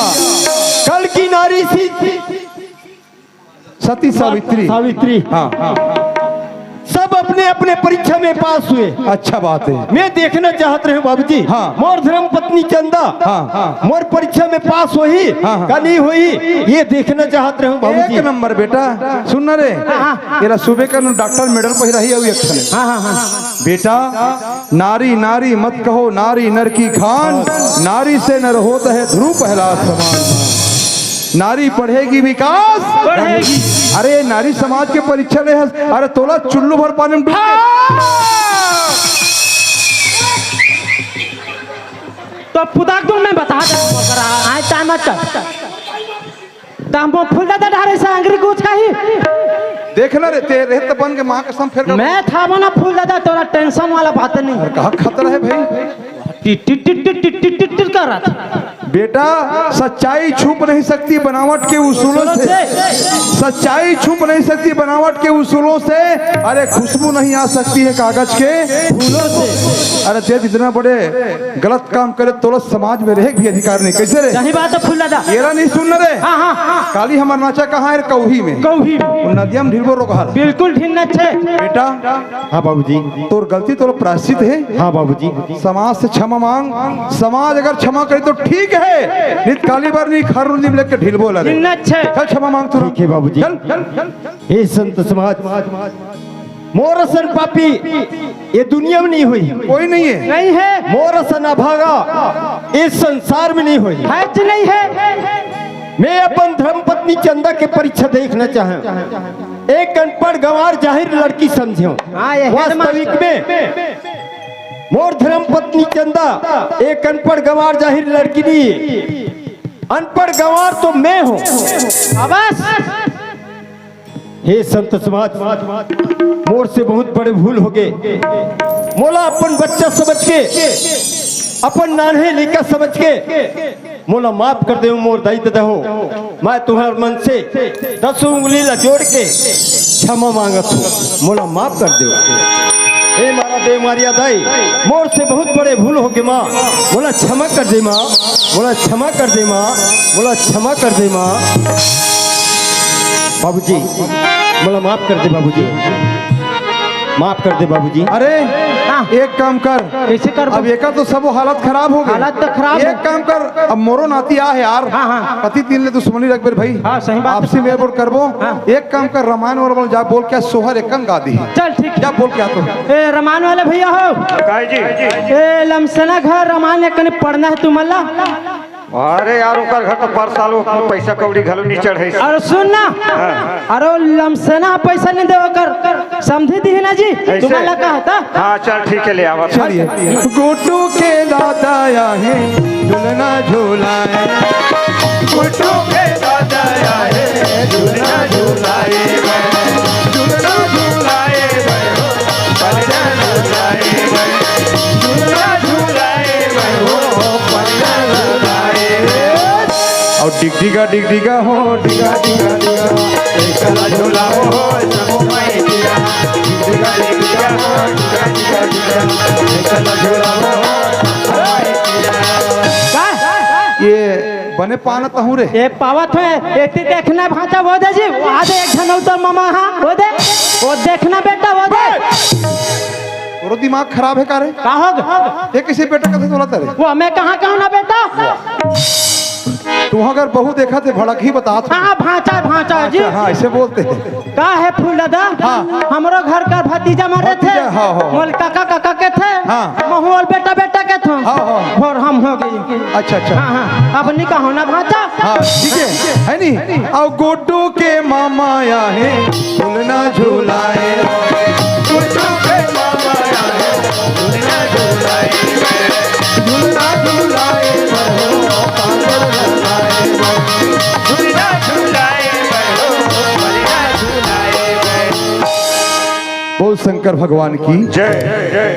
कल की नारी थी सती सावित्री। सावित्री। हाँ, हाँ। सब अपने अपने परीक्षा में पास हुए। अच्छा बात है। मैं देखना चाहत रहे हूँ बाबूजी। हाँ। मोर धर्म पत्नी चंदा। हाँ, हाँ। मोर परीक्षा में पास होही हाँ, हाँ। का नहीं होही, ये देखना चाहत रहे हूँ बाबूजी। एक नंबर बेटा, सुन ना रे। हाँ, हाँ। एला सुबह का डॉक्टर मेडल पहिराही अउ एक ठने। हाँ, हाँ, हाँ। बेटा, नारी नारी मत कहो, नारी नर की खान, नारी से नर होत है ध्रुव प्रहलाद समान। नारी पढ़ेगी विकास बढ़ेगी। अरे नारी समाज के परीक्षा ले हस, अरे तोला चुल्लू भर पानी में डूब के। तो पुदाक दूं मैं बता दे, आज टाइम मत कर। त हम फूल दादा डारे से अंगरी गुच का ही। देख ना रे, ते रहत बन के माँ कसम फेर कर। मैं था बना फूल दादा, तोरा टेंशन वाला बात नहीं। अरे कहाँ खतरा है भाई? Tit tit tit tit tit tit tit कर रहा था। बेटा, सच्चाई छुप नहीं सकती बनावट के उसूलों से। सच्चाई छुप नहीं सकती बनावट के उसूलों से। अरे खुशबू नहीं आ सकती है कागज के फूलों से। अरे देख इतना बड़े गलत काम करे तोला समाज में रहे भी अधिकार नहीं। कैसे रे? सही बात है फूल दादा। एरा नहीं सुन रे। हाँ, हाँ, हाँ। काली हमार नाचा कहाँ है? कौही में। कौही में। वो नदिया में ढिलबो रोकहा। बिल्कुल ढिलना छे। बेटा। हाँ बाबूजी। तोर गलती तोर प्रायश्चित है। हाँ बाबूजी। समाज से क्षमा मांग। समाज अगर क्षमा करे तो ठीक है, नित काली बार नहीं खर रुंदी में लेके ढिलबो लगे। ढिलना छे। चल क्षमा मांग तू। ठीक है बाबूजी। चल, चल, चल। हे संत समाज, मोर असन पापी ये दुनिया में नहीं होही। कोई नहीं है। नहीं है। मोर असन अभागा इस संसार में नहीं होही। है कि नहीं है? मैं अपन धर्म पत्नी चंदा के परीक्षा देखना चाहे। एक अनपढ़ गंवार जाहिर लड़की समझे हूँ। हाँ, ये है ना वास्तविक मास्टर। में मोर धर्म पत्नी चंदा एक अनपढ़ गंवार जाहिर लड़की नहीं। अनपढ़ गंवार तो मैं हूँ। अबस। हे संत समाज, मोर से बहुत बड़े भूल हो गए। मोला अपन बच्चा समझ के, अपन नान्हे लइका समझ के, मोला माफ कर दे, मोर दाई ददा हो। मैं तुम्हार मन से दसों उंगली ला जोड़ के क्षमा मांगत हूँ, मोला माफ कर दे। हे मारा देव मारिया दाई, मोर से बहुत बड़े भूल हो गए माँ, मोला क्षमा कर दे माँ, मोला क्षमा कर दे माँ, मोला क्षमा कर दे माँ। बाबूजी, मोला माफ कर दे बाबूजी, माफ कर दे बाबूजी। अरे, हाँ। एक काम कर, कैसे कर अब एकर तो सबो हालत खराब हो गई। हालत तो खराब एक हो काम कर, अब मोरो नाती आ है यार। हाँ, हाँ। पति तीन ले दुश्मनी रख बेर भाई। हाँ, सही बात। आपसी मेल बोल करबो। हाँ। एक काम कर, रामायण वाला बोल, जा बोल क्या सोहर एकन गा दी। चल ठीक। जा बोल क्या तो। ए रामायण वाले भैया हो। काय जी? ए लमसना घर रामायण एकन पढ़ना है तुमन ला। अरे यार, ओकर घर तो पर साल वो पैसा कौड़ी घलो नहीं चढ़े। अरे सुन ना, हाँ। अरे वो लमसना पैसा नहीं दे, ओकर समझी दी है ना जी, ऐसे? तुम्हारा कहा था। हाँ, चल ठीक है, ले आवा। चलिए। गुड्डू के दादा आए, झुलना झुलाए। गुड्डू के दादा आए, झुलना झुलाए, झुलना झुलाए। और डिगडिगा डिगडिगा हो, डिगा डिगा डिगा, एकला झूला हो, सबो माई डिगा, डिगडिगा डिगडिगा हो, डिगा डिगा डिगा, एकला झूला हो, सबो माई डिगा। का? ये बने पाना तहूँ रे। ए पावत है, एती देखना भांचा वो दे जी, वहाँ दे एक झन उतर मामा हाँ, वो दे, वो देखना बेटा वो दे। तोरो दिमाग खराब है का रे? का हो ग? ये किसी बेटा कथे तोला तरे? वो मैं कहाँ कहूँ ना बेटा? तू अगर बहू देखा थे भड़क ही बता था। हाँ भांचा भांचा जी। अच्छा, हाँ, ऐसे बोलते हैं। का है फूल दादा? हाँ। हमरो घर का भतीजा मरे थे। भतीजा, हाँ, हाँ, हाँ। मोल काका काका के थे। हाँ। महू और बेटा बेटा के थे। हाँ, हाँ। और हम हो गई। अच्छा, अच्छा। हाँ, हाँ। अब नहीं कहो ना भांचा। हाँ, ठीक है, है नी? और गुड्डू के मामा आए, झुलना झुलाए। गुड्डू के मामा आए, झुलना झुलाए। झुलना झुलाए, झुलना झुलाए। बोल शंकर भगवान की जय।